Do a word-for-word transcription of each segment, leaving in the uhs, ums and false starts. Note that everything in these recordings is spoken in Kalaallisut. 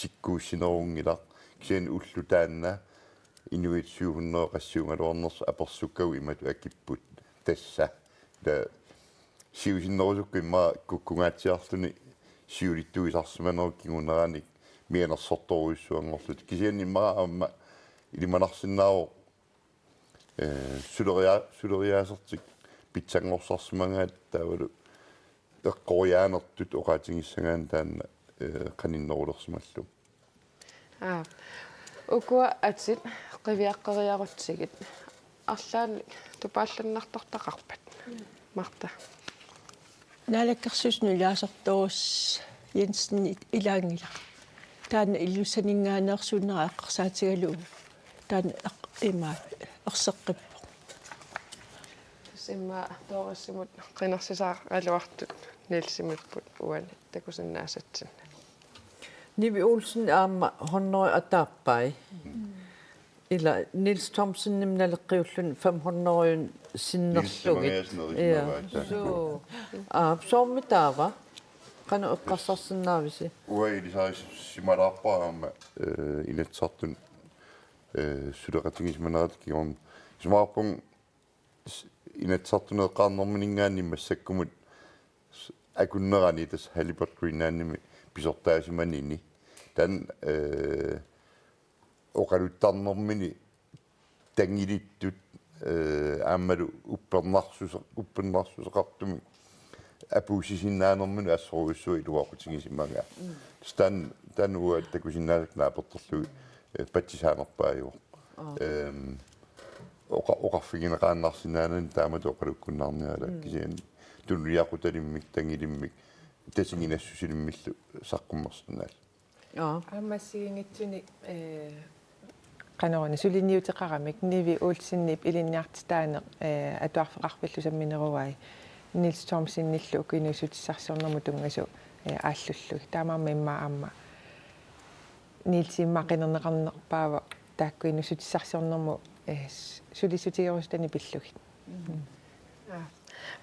tikkuussinerunngilaq, kisianni ulloq taanna inuit syv hundrede qassiugaluarnersut apersukkagut imatut akipput tassa. Ila siusinnerusukkut immaqa kukkungaatsiarluni siulittuisarsimanerup kinguneranik mianersortorujussuanngorlutik. Kisianni immaqa aamma ilimanarsinnaavoq, eh, suleria-, suleriaasertik pitsanngorsarsimagaat taavalu eqqoriaanertut oqaatigissagaanni taanna, eh, qaninnerulersimallugu. Aa. Ukua atit qiviaqqeriarutsigit. Arlaannik tupaallannartortaqarpat? Marta. Naalakkersuisuni ilaasortoq Jensen ilaanngilaq. Taanna Ilussaninngaanneersuunnera eqqarsaatigalugu. Taanna eq-, ima erseqqippoq. Tassa immaqa Dorisimut qinersisaaraluartut Nielsimiipput uani takusinnaasatsinni. Nivi Olsen aamma hundrede ataappai. Ila Niels Thomsenimik naleqqiulluni fem hundrede sinnerlugit. Niels Thomsen. Ja. Suu. Aa, soormi taava? Qanoq eqqarsarsinnaavisi? Uanga ilisarisimalaarpara aamma, eh, Inatsisartuni, eh, suleqatigisimanerata kingorna. Isumaqarpunga s-, Inatsisartuni eqqaannermininngaanniit massakkumut s-, akunnerani tassa Halibut Greenlandimi pisortaasimanini. Taanna, eh, oqaluttarnermini tangilittut, eh, aammalu uppernarsuseq-, uppernarsuseqartumik apuussisinnaanermini assorujussuaq iluaqutigisimagaat. Mm. Tassa taanna, taanna uanga takusinnaasakka naapertorlugit, eh, patsisaanerpaajuvoq. Aa. Ehm, oqa-, oqarfigineqaannarsinnaanani taamatut oqalukkunnaarniarlugu. Mm. Kisianni tunuliaqutalimmik, tangilimmik, tatiginassusilimmillu saqqummersinnaalluni. Aa. Aamma assigiinngitsunik, eh, qanoruna suliniuteqaramik Nivi Olsenip ilinniartitaaneq, eh, atuarfeqarfillu sammineruai Niels Thomsenillu uku inuussutissarsiornermut tunngasut, eh, aallullugit. Taamaammat immaqa aamma Niels immaqa qinerneqarnerpaavoq taakku inuussutissarsiornermut, eh, s-, sulissutigerusutanik pillugit. Mm. Aa.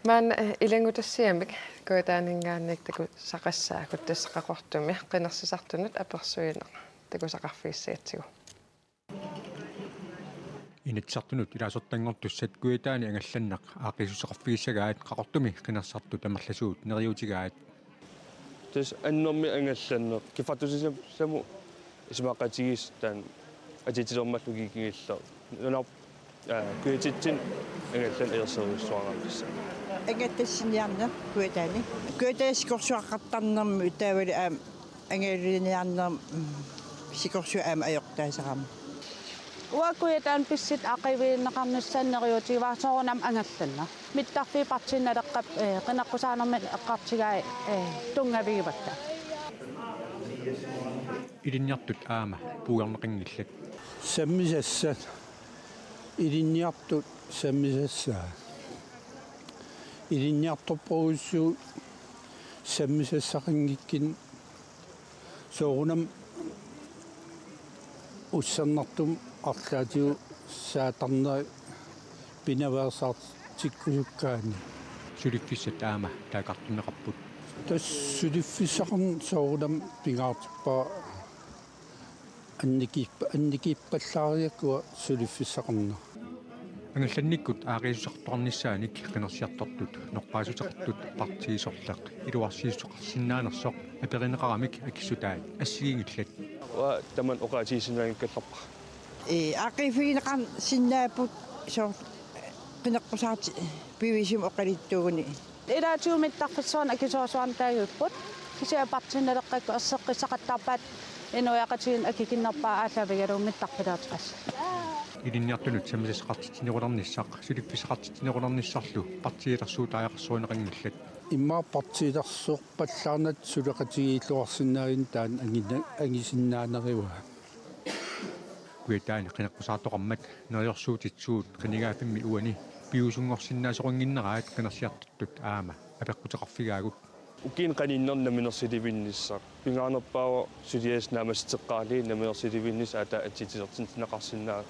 Maanna, eh, ilanngutassiamik Kujataaninngaanniit takusaqassaagut tassa Qaqortumi qinersisartunut apersuineq takusaqarfigissagatsigu. Inatsisartunut ilaasortanngortussat Kujataani angallanneq aaqqiissuseqarfigissagaat Qaqortumi qinersisartut amerlasuut neriuutigaat. Tassa annermik angallanneq kiffartuussisamut isumaqatigiissut taanna atitsilermallugu kikigilleq. Nunarp-, aa, kujatitsinni angallanneq ajorserivissuararnissaq. Angallassiniarneq Kujataani. Kujataani sikorsuaqartarnermut taavalu aamma angalaniarnermut, mm, sikorsuaq aamma ajortaasarami. Uanga Kujataani pisut aaqqiivigineqarnissaanut neriuutigivara soorunami angallanneq. Mittarfiit Partii Naleqqap, eh, qineqqusaanermini eqqartugai, eh, tunngavigivakka. Ilinniartut aamma puigorneqanngillat. Sammisassat. Ilinniartut sammisassaat. Ilinniartorpassuit sammisassaqanngikkunik soorunami ussernartumik arlaatigut saatarnerit pinaveersaartikkusukkaanni. Suliffissat aamma taakkartorneqarput. Tassa suliffissaqarneq soorunami pingaartippara annikiippa-, annikiippallaariarlugu suliffissaqarneq. Angallannikkut aaqqiissuseqartoqarnissaanik qinersiartortut norpaassuseqartut partiit sorleq iluarsiissuteqarsinnaanersoq aperineqaramik akissutaat assigiinngillat. Uanga tamanna oqaatigisinnaanngikkallarpara. Ee, aaqqiiffigineqarsinnaapput soorlu qineqqusaartut piviusumik oqaluttuuguni. Ilaatigut mittarfissuarnik akisoorsuarnik taaguupput. Kisianni Partii Naleqqakkut erseqqissaqattaarpaat inuiaqatigiinnut akikinnerpaaq aallaavigaalu mittarfiliortaqassaaq. Ilinniartunut sammisassaqartitsinerulernissaq suliffissaqartitsinerulernissarlu partiilersuutaajaqassorineqanngillat. Immaqa partiilersorpallaarnata suleqatigiilluarsinnaaginnatta taanna angina-, angisinnaanerivaat. Kujataani qineqqusaartoqarmat neriorsuutit suut qinigaaffimmi uani piviusunngorsinnaasorunnginneraat qinersiartortut aamma apeqquteqarfigaagut. Ukiuni qaninnerni nammineq silivinnissaq. Pingaarnerpaavoq suliassat naammassiteqqaarlugit nammineq silivinnissaq aatsaat atitsilersinneqarsinnaavoq.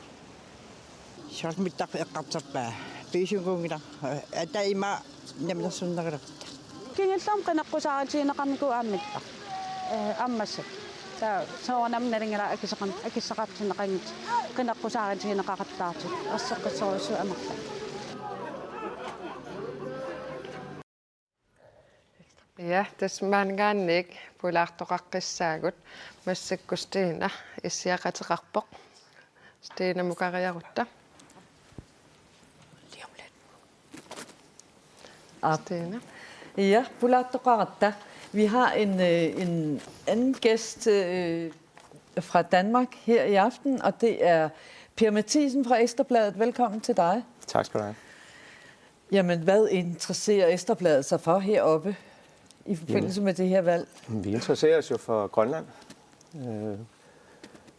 Soorlu mittarfik eqqartorpaa. Piviusunngorngilaq. Aatsaat ima namminersornerulerutta. Kingullermik qineqqusaarutigineqarnikuuvoq aamma mittarfik. Ee, aamma massakkut. Taava soorunami nalinginnaasumik akissaqar-, akissaqartinneqanngitsut qineqqusaarutigineqaqattaartut erseqqissorujussuit amerlaqaat. Ja, tassa maanngaanniit pulaartoqaqqissaagut, massakkut Stina issiaqateqarpoq. Stina mukariarutta. Lige om lidt. Op. Stine. Ja, pulaartoqaratta. Vi har en, øh, en anden gæst, øh, fra Danmark her i aften, og det er Per Mathiesen fra Ekstra Bladet. Velkommen til dig. Tak skal du have. Jamen, hvad interesserer Ekstra Bladet sig for heroppe i forbindelse med det her valg? Vi interesserer os jo for Grønland. Øh,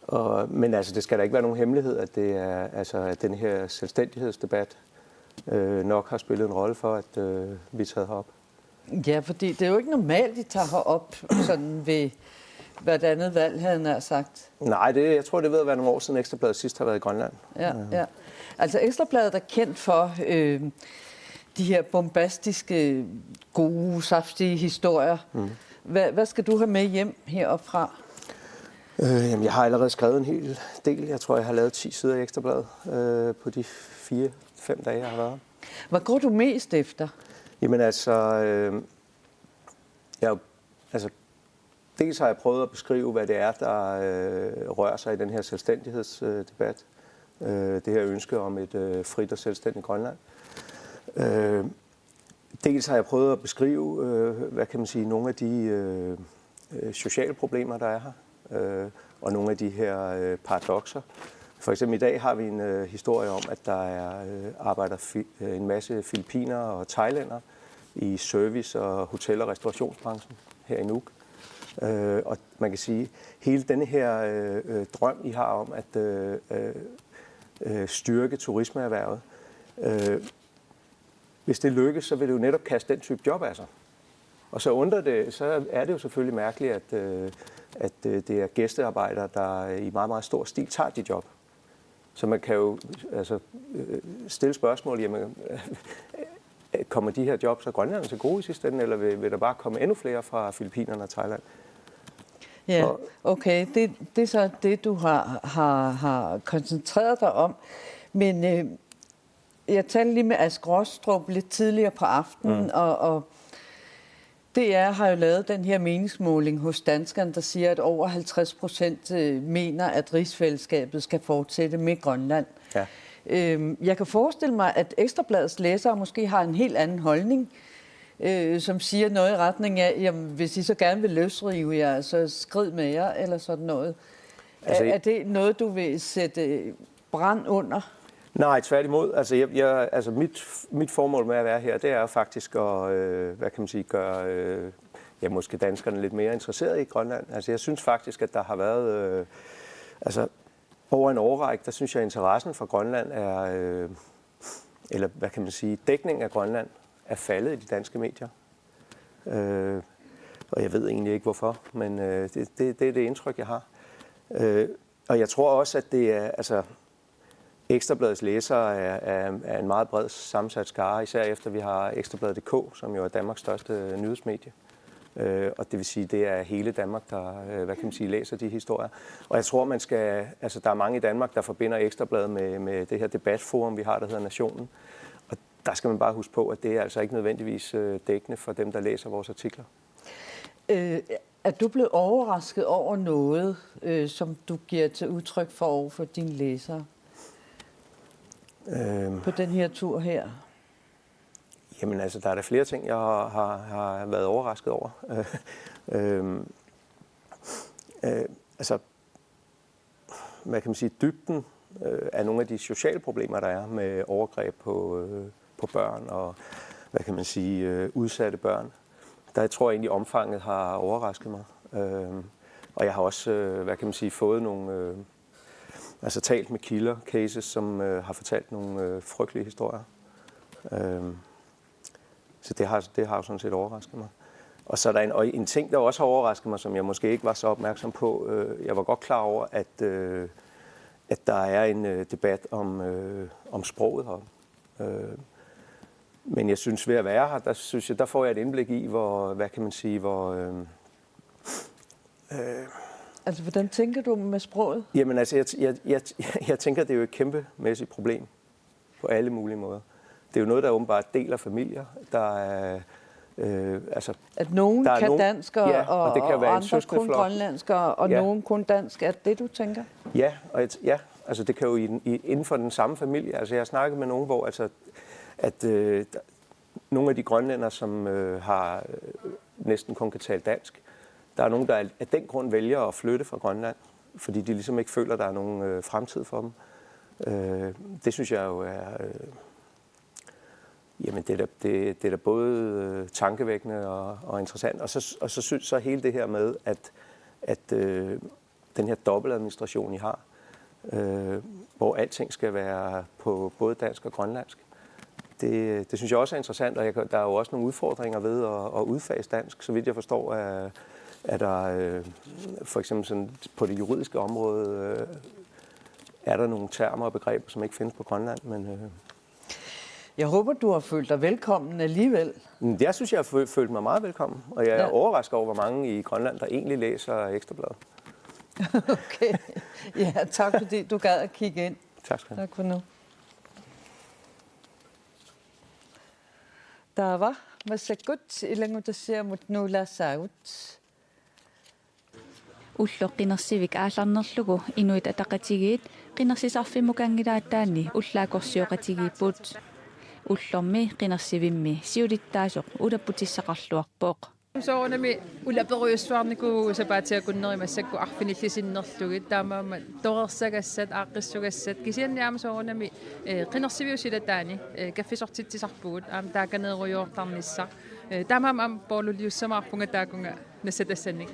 og, men altså, det skal da ikke være nogen hemmelighed, at det er, altså, at den her selvstændighedsdebat, øh, nok har spillet en rolle for, at, øh, vi er taget herop. Ja, fordi det er jo ikke normalt, I tager herop sådan ved hvert andet valg, havde jeg nær sagt. Nej, det, jeg tror, det er ved at være nogle år siden Ekstra Bladet sidst har været i Grønland. Ja, ja. Altså, Ekstra Bladet er kendt for, øh, de her bombastiske, gode, saftige historier. Mm. Hvad, hvad skal du have med hjem heroppefra? Øh, jamen, jeg har allerede skrevet en hel del. Jeg tror, jeg har lavet ti sider i Ekstra Bladet, øh, på de fire, fem dage, jeg har været. Hvad går du mest efter? Jamen altså, øh, jeg, altså, dels har jeg prøvet at beskrive, hvad det er, der, øh, rører sig i den her selvstændighedsdebat. Øh, det her ønske om et, øh, frit og selvstændigt Grønland. Øh, dels har jeg prøvet at beskrive, øh, hvad kan man sige, nogle af de, øh, øh, sociale problemer, der er her, øh, og nogle af de her, øh, paradokser. For eksempel i dag har vi en, øh, historie om, at der er, øh, arbejder fi-, øh, en masse filippinere og thailændere i service- og hotel- og restaurationsbranchen her i Nuuk. Øh, og man kan sige, hele denne her, øh, øh, drøm, I har om at, øh, øh, øh, styrke turismeerhvervet, øh, hvis det lykkes, så vil det jo netop kaste den type job af sig. Og så undrer det, så er det jo selvfølgelig mærkeligt, at, øh, at, øh, det er gæstearbejdere, der i meget, meget stor stil tager de job. Så man kan jo, altså, øh, stille spørgsmål, jamen, kommer de her job så grønlænderne til gode i sidste ende, eller vil, vil der bare komme endnu flere fra Filippinerne og Thailand? Ja, og okay. Det, det er så det, du har, har, har koncentreret dig om. Men, øh, jeg talte lige med Ask Rostrup lidt tidligere på aftenen, mm, og, og D R har jo lavet den her meningsmåling hos danskerne, der siger, at over halvtreds procent, øh, mener, at rigsfællesskabet skal fortsætte med Grønland. Ja. Øhm, jeg kan forestille mig, at Ekstra Bladets læsere måske har en helt anden holdning, øh, som siger noget i retning af, jamen, hvis I så gerne vil løsrive jer, så skrid med jer, eller sådan noget. Altså, er, er det noget, du vil sætte brand under? Nej, tværtimod. Altså, jeg, jeg, altså mit, mit formål med at være her, det er jo faktisk at, øh, hvad kan man sige, gøre, øh, ja, måske danskerne lidt mere interesseret i Grønland. Altså, jeg synes faktisk, at der har været, øh, altså, over en årrække, der synes jeg, at interessen for Grønland er, øh, eller hvad kan man sige, dækning af Grønland er faldet i de danske medier. Øh, og jeg ved egentlig ikke, hvorfor, men, øh, det, det, det er det indtryk, jeg har. Øh, og jeg tror også, at det er, altså, Ekstra Bladets læsere er, er, er en meget bred sammensat skare, især efter vi har Ekstra Bladet punktum D K, som jo er Danmarks største nyhedsmedie. Øh, og det vil sige, det er hele Danmark, der, øh, hvad kan man sige, læser de historier. Og jeg tror, man skal, altså, der er mange i Danmark, der forbinder Ekstra Bladet med, med det her debatforum, vi har, der hedder Nationen. Og der skal man bare huske på, at det er altså ikke nødvendigvis, øh, dækkende for dem, der læser vores artikler. Øh, er du blevet overrasket over noget, øh, som du giver til udtryk for over for dine læsere? Øhm. På den her tur her? Jamen altså, der er der flere ting, jeg har, har, har været overrasket over. Øhm, øh, altså, hvad kan man sige, dybden, øh, af nogle af de sociale problemer, der er med overgreb på, øh, på børn og, hvad kan man sige, øh, udsatte børn. Der tror jeg egentlig, omfanget har overrasket mig. Øhm, og jeg har også, øh, hvad kan man sige, fået nogle, øh, altså talt med kilder, cases, som, øh, har fortalt nogle, øh, frygtelige historier. Øhm, så det har, det har jo sådan set overrasket mig. Og så er der en, og en ting, der også har overrasket mig, som jeg måske ikke var så opmærksom på. Øh, jeg var godt klar over, at, øh, at der er en, øh, debat om, øh, om sproget her. Øh, men jeg synes, ved at være her, der synes jeg, der får jeg et indblik i, hvor, hvad kan man sige, hvor, øh, øh, Altså, hvordan tænker du med sproget? Jamen altså, jeg, jeg, jeg, jeg tænker, det er jo et kæmpemæssigt problem på alle mulige måder. Det er jo noget, der åbenbart deler familier. Der er, øh, altså, At nogen der er kan nogen- dansk, og, ja, og det kan og være en andre kun søskendeflok. Grønlandsk, og, og Ja. Nogen kun dansk. Er det det, du tænker? Ja, og et, ja, altså det kan jo i, den- i, inden for den samme familie. Altså jeg har snakket med nogen, hvor altså, at øh, der- nogle af de grønlændere, som øh, har øh, næsten kun kan tale dansk, der er nogen, der af den grund vælger at flytte fra Grønland, fordi de ligesom ikke føler, der er nogen øh, fremtid for dem. Øh, det synes jeg jo er... Øh, jamen det er, da, det, det er da både øh, tankevækkende og, og interessant. Og så, og så synes så hele det her med, at, at øh, den her dobbeltadministration, I har, øh, hvor alting skal være på både dansk og grønlandsk, det, det synes jeg også er interessant, og jeg, kan- der er jo også nogle udfordringer ved at, at udfase dansk. Så vidt jeg forstår, er, er der øh, for eksempel sådan på det juridiske område, øh, er der nogle termer og begreber, som ikke findes på Grønland, men øh, Jeg håber, du har følt dig velkommen alligevel. Mm, jeg synes, jeg har fø- følt mig meget velkommen, og jeg er Ja. ja. overrasket over, hvor mange i Grønland, der egentlig læser Ekstrabladet. Okay. Ja, tak fordi du gad at kigge ind. Tak skal du have. Tak for nu. Taava massakkut ilanngutassiamut nuulaassaagut. Ulloq qinersivik aallarnerlugu Inuit Ataqatigiit qinersisarfimmukanngilaa taanni ullaakkorsioqatigiipput. Ullormi qinersivimmi siulittaasoq ulapputissaqarluarpoq. Soorunami ulaperujussuarnikuuvugut sapaatip akunneri massakkut arfinillit sinnerlugit, taamaammat torersagassat, aaqqissugassat, kisianni aamma soorunami, eh, qinersiviup silataani, eh, kaffisortitsisarpugut, aamma taakaneerujoortarnissaq. Eh, taamaammat aamma poorluliussamaarpunga taakkunga nassatassannik.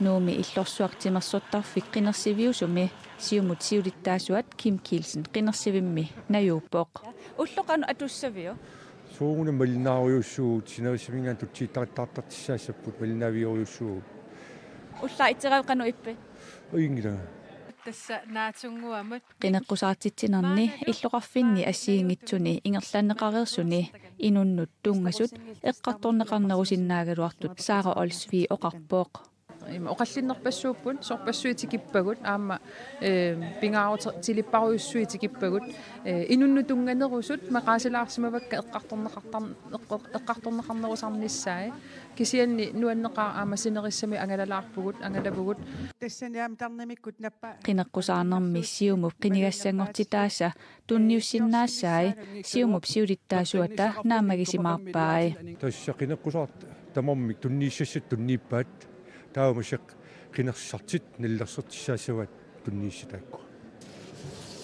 Nuummi illorsuaq timersortarfik qinersiviusumi Siumut siulittaasuat Kim Kielsen qinersivimmi najuuppoq. Ulloq qanoq atussaviuk? Soorunami malinnaarujussuuvugut, sinerissaminngaanniit tutsiittarittaartartussaassapput, malinnaavigerujussuuvugut. Ullaaq iteraat qanoq ippa? Ajunngilanga. Tassa naatsunnguamut. Qineqqusaartitsinerni illoqarfinni assigiinngitsuni ingerlanneqareersuni inunnut tunngasut eqqartorneqarnerusinnaagaluartut Sara Olsvig oqarpoq. Ima oqallinnerpassuupput, sorpassuit tikippagut, aamma, eh, pingaarutilippassuit tikippagut, eh, inunnut tunnganerusut maqaasilaarsimavakka eqqartorneqartar-, eqqor-, eqqartorneqarnerusarnissaat, kisianni nuanneqaaq aamma sinerissami angalalaarpugut, angalavugut. Tassani aamma tarnimikkut nappa- Qineqqusaarnermi Siumup qinigassanngortitaasa tunniussinnaassai Siumup siulittaasuata naammagisimaarpai. Tassa qineqqusaartut tamarmik tunniussassat tunniuppaat, taava massakkut qinersisartut nalilersortissaassavaat tunniussat taakku.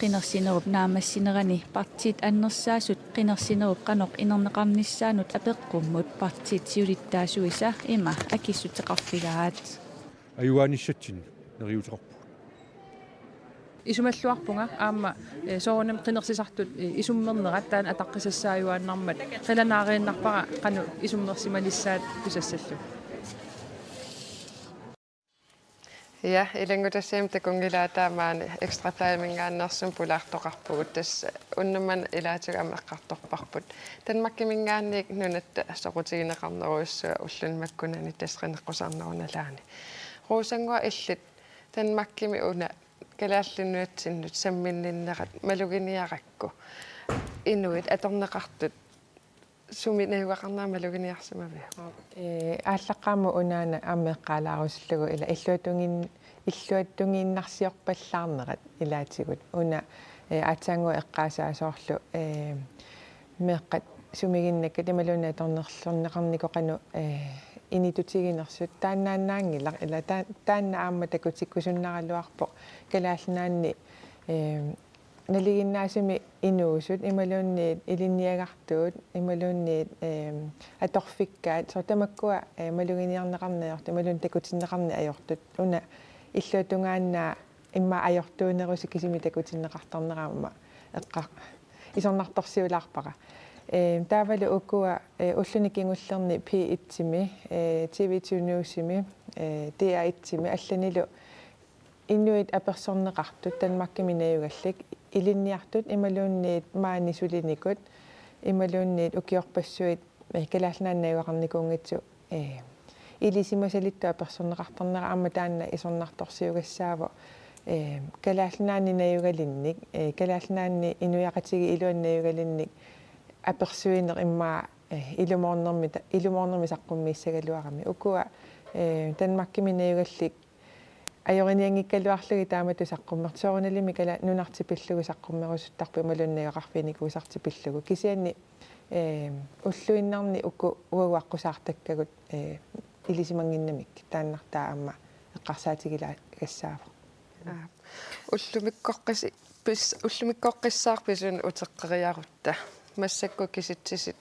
Qinersinerup naammassinerani partiit annersaasut qinersinerup qanoq inerneqarnissaanut apeqqummut partiit siulittaasuisa ima akissuteqarfigaat. Ajugaanissatsinnik neriuuteqarpugut. Isumalluarpunga aamma, eh, soorunami qinersisartut, eh, isummernerat taanna ataqqisassaajunnaarmat qilanaariinnarpara qanoq isummersimanissaat tusassallugu. Ja, ilanngutassiami takunngilaa, taava maani Ekstra Bladiminngaanneersumik pulaartoqarpugut, tassa unnuk manna ilaatigut aamma eqqartorparput. Danmarkiminngaanniit nunatta soqutigineqarnerujussuaq ulluni makkunani tassa qineqqusaarnerup nalaani. Rosannguaq, illit Danmarkimi una Kalaallit Nunatsinnut samminninnerat maluginiarakku, inuit atorneqartut sumi najugaqarnera maluginiarsimaviuk? Ee, aallaqqaammut unaana aamma eqqaalaarusullugu ila illuatungin-, illuatunginiarsiorpallaarnerat ilaatigut. Una, ee, aatsaannguaq eqqaasaa soorlu, ee, meeqqat sumiginnakkat imaluunniit atornerlorneqarnikut qanoq, ee, initutiginersut taannaannaanngilaq, ila taa-, taanna aamma takutikkusunnaraluarpoq Kalaallit Nunaanni, ee, nalinginnaasumik inuusut imaluunniit ilinniagartuut imaluunniit, ee, atorfikkaat, soorlu tamakkua, ee, maluginiarneqarneq ajortut imaluunniit takutinneqarneq ajortut, una illuatungaannaa immaqa ajortuunerusut kisimik takutinneqartarnera aamma eqqa-, isornartorsiulaarpara. Ee, taavalu ukua, ee, ulluni kingullerni P et-imi, ee, T V to News-imi, ee, D R et-imi allanilu inuit apersorneqartut Danmarkimi najugallit, ilinniartut imaluunniit maani sulinikut imaluunniit ukiorpassuit, ee, Kalaallit Nunaanni najugaqarnikuunngitsut, ee, Ilisimasalittut apersorneqartarnera aamma taanna isornartorsiugassaavoq, eh, Kalaallit Nunaanni najugalinnik, eh, Kalaallit Nunaanni inuiaqatigiit iluanni najugalinnik apersuineq immaqa, eh, ilumoornermi ta-, ilumoornermi saqqummiissagaluarami. Ukua, eh, Danmarkimi najugallit ajorinianngikkaluarlugit taamatut saqqummertut. Soorunalimi kala-, nunartik pillugu saqqummerusuttarput imaluunniit najugaqarfiginikuusartik pillugu. Kisianni, eh, ulluinnarni uku uagut aqqusaartakkagut, eh, ilisimannginnamik taannartaa aamma eqqarsaatigilagassaavoq. Aa, ullumikkoqqis-, pis-, ullumikkoqqissaarpit suna uteqqeriarutta? Massakkut kisitsisit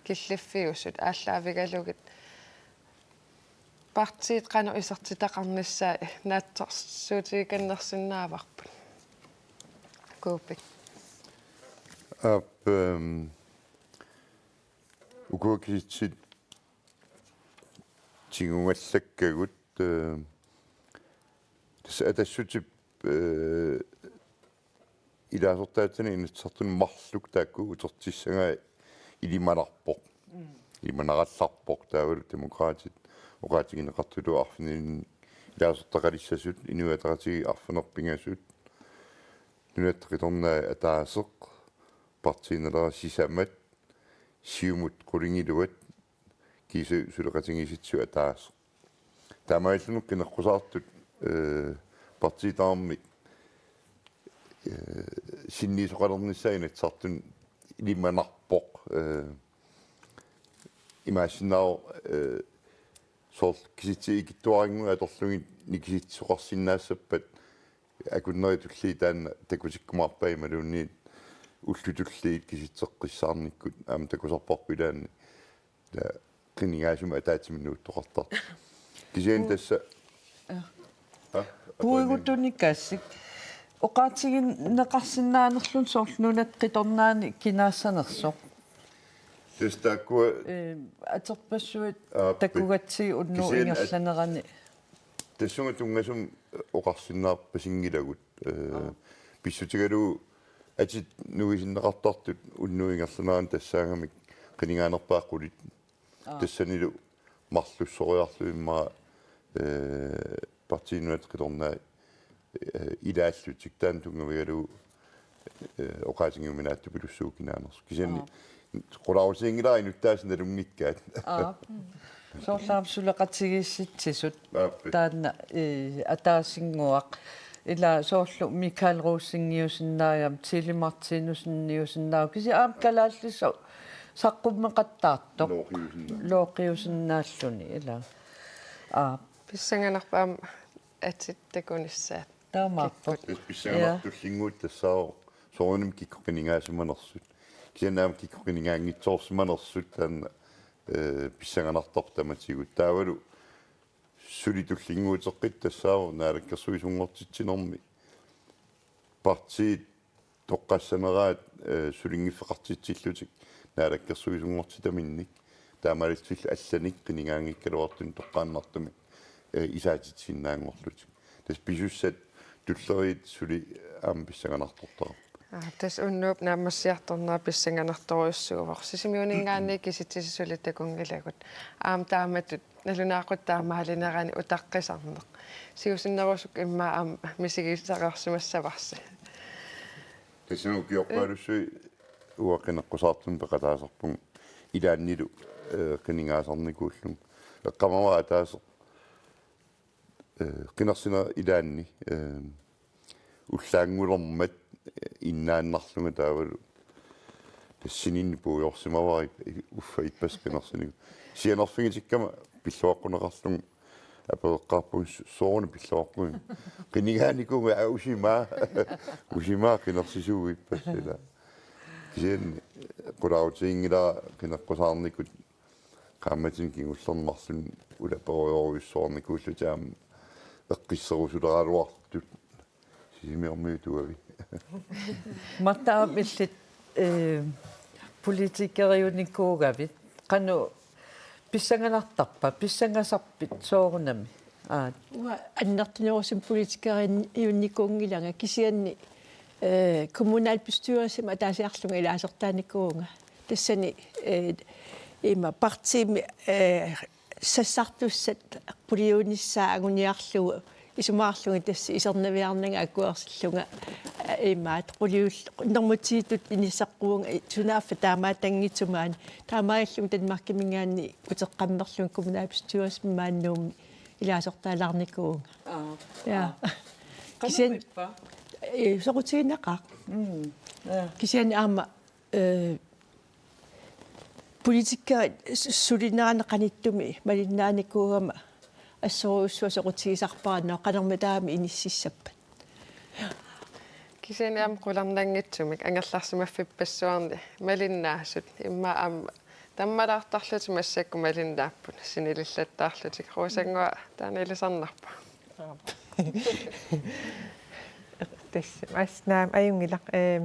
killiffiusut aallaavigalugit partiit qanoq isertitaqarnissaat naatsorsuutigikannersinnaavarput. Kuupik. Aap, ehm, ukua kisitsit tigugallakkagut, eh, tassa Atassutip, eh, ilaasortaatini Inatsisartuni marluk taakku utertissagai ilimanarpoq. Mm. Ilimanarallarpoq taavalu Demokraatit oqaatigineqartutut arfineq-, ilaasortaqalissasut, Inuit Ataqatigiit arfineq pingasut, Nunatta Qitornai ataaseq, Partii Naleraq sisamat, Siumut qulingiluat, kiisa suleqatigiissitsisut ataaseq. Taamaalilluni qineqqusaartut, eh, partiit tamarmik, eh, sinniisoqalernissaat Inatsisartuni ilimanarpoq, eh, imaassinnaavoq, eh, soorlu kisitsit ikittuarinnguit atorlugit nikisitsisoqarsinnaassappat akunneri tulliit taanna takutikkumaarpai imaluunniit ullut tulliit kisitseqqissaarnikkut aamma takusarparput ilaanni. Taava qinigaasumik ataatsiminnut nuuttoqartartoq. Kisianni tassa. Ja. Ha? Puigutunikaassik. Oqaatigineqarsinnaanerluni soorlu Nunatta Qitornaani kinaassanersoq. Tassa taakkua. Eh, atorpassuit. Aap. Takugatsigit unnuup. Kisianni at-, ingerlanerani. Tassunga tunngasumik oqarsinnaarpasinngilakka, eh, aa, pissutigalugu atit nuisinneqartartut unnuup ingerlanerani tassaagamik qinigaanerpaat qulit. Aa. Tassanilu marlussoriarlugu immaqa, eh, Partii Nunatta Qitornai, eh, ilaallutik taanna tunngavigalugu, eh, oqaatigiuminaattupilussuuvoq kinaanersoq. Kisianni, aa, qularusinngilara inuttaasut nalunngikkaat. Aa. Soorlu aamma suleqatigiissitsisut. Aap. Taanna, eh, ataasinnguaq. Ila soorlu Michael Rosingiusinnaagami, Tilly Martinuseniusinnaagami. Kisianni aamma kalaallisut saqqummeqattaartoq. Looqiusinnaa-. Looqiusinnaalluni, ila. Aa. Pissanganarpoq aamma atit takunissaat. Taamaappoq. Kikkut. Tassa pissanganartup tullinnguuttoq tassaavoq soorunami kikkut qinigaasimanersut. Kisianni aamma kikkut qinigaanngitsoorsimanersut taanna, eh, pissanganartarpoq tamatigut. Taavalu suli tullinnguuteqqittut tassaavoq naalakkersuisunngortitsinermi partiit toqqassaneraat, eh, sulinngiffeqartitsillutik naalakkersuisunngortitaminnik, taamaalillutillu allanik qinigaanngikkaluartunik toqqaannartumik, eh, isaatitsisinnaanngorlutik. Tassa pisussat tulleriit suli aamma pissanganartortarput. Aa, tassa unnuup naammassiartornera pissanganartorujussuuvoq. Sisimiuninngaanniit kisitsisit suli takunngilagut. Aamma taamatut nalunaaqutaq taamaalinerani utaqqisarneq. Siusinnerusukkut immaqa aamma misigisariarsimassavarsi. Tassami ukiorpaalussuit uanga qineqqusaartumik peqataasarpunga ilaannilu, eh, qinigaasarnikuullunga. Eqqaamavara ataaseq, eh, qinersineq ilaanni, eh, ullaanngulermat, eh, innaannarlunga taavalu tassaniinni puigorsimavara ip-, uffa ippassaq qinersineq. Sianerfigitikkama pilluaqquneqarlunga apereqqaarpunga su-, sooruna pilluaqquit. Qinigaanikuugit, aa, usimaa. Usimaa qinersisuuvoq ippassaq ila. Kisianni qularutiginngilara qineqqusaarnikut qaammatini kingullerni marlunni ulaperujorujussuarnikuullutik aamma eqqisserusuleraluartut. Sisimiormiut tuavi. Marta aamma illit, eh, politikeriunikuugavit. Qanoq pissanganartarpa, pissangasarpit soorunami? Aa. Uanga annertunerusumik politikeriunikuunngilanga kisianni, eh, kommunalbestyrelsimi ataasiarlunga ilaasortaanikuuvunga. Tassani, eh, ima partiimi, eh, sassartussat quliunissaa anguniarlugu isumaqarlunga tassa isernaviarnanga akuersillunga, eh, imaat quliul-, normutsivitut inisseqquvunga sunaaffa taamaattanngitsoq maani. Taamaalillunga Danmarkiminngaanniit uteqqammerlunga kommunalbestyrelsimi maani Nuummi ilaasortaalaarnikuuvunga. Aa. Ja. Aa. Kisianni qanormippa? Eh, soqutigineqaaq. Mm. Ja. Kisianni aamma, eh, politikerit su-, sulinerani qanittumi malinnaanikuugama assorujussuaq soqutigisarpara, qanormitaava inississappat. Kisianni aamma qularnanngitsumik angerlarsimaffipassuarni malinnaasut. Immaqa aamma tammalaartarlutik massakkut malinnaapput, sinilillattaarlutik. Rosannguaq taanna ilisarnarpa? Aap. Tassa, as-, naamik, ajunngilaq. Ehm,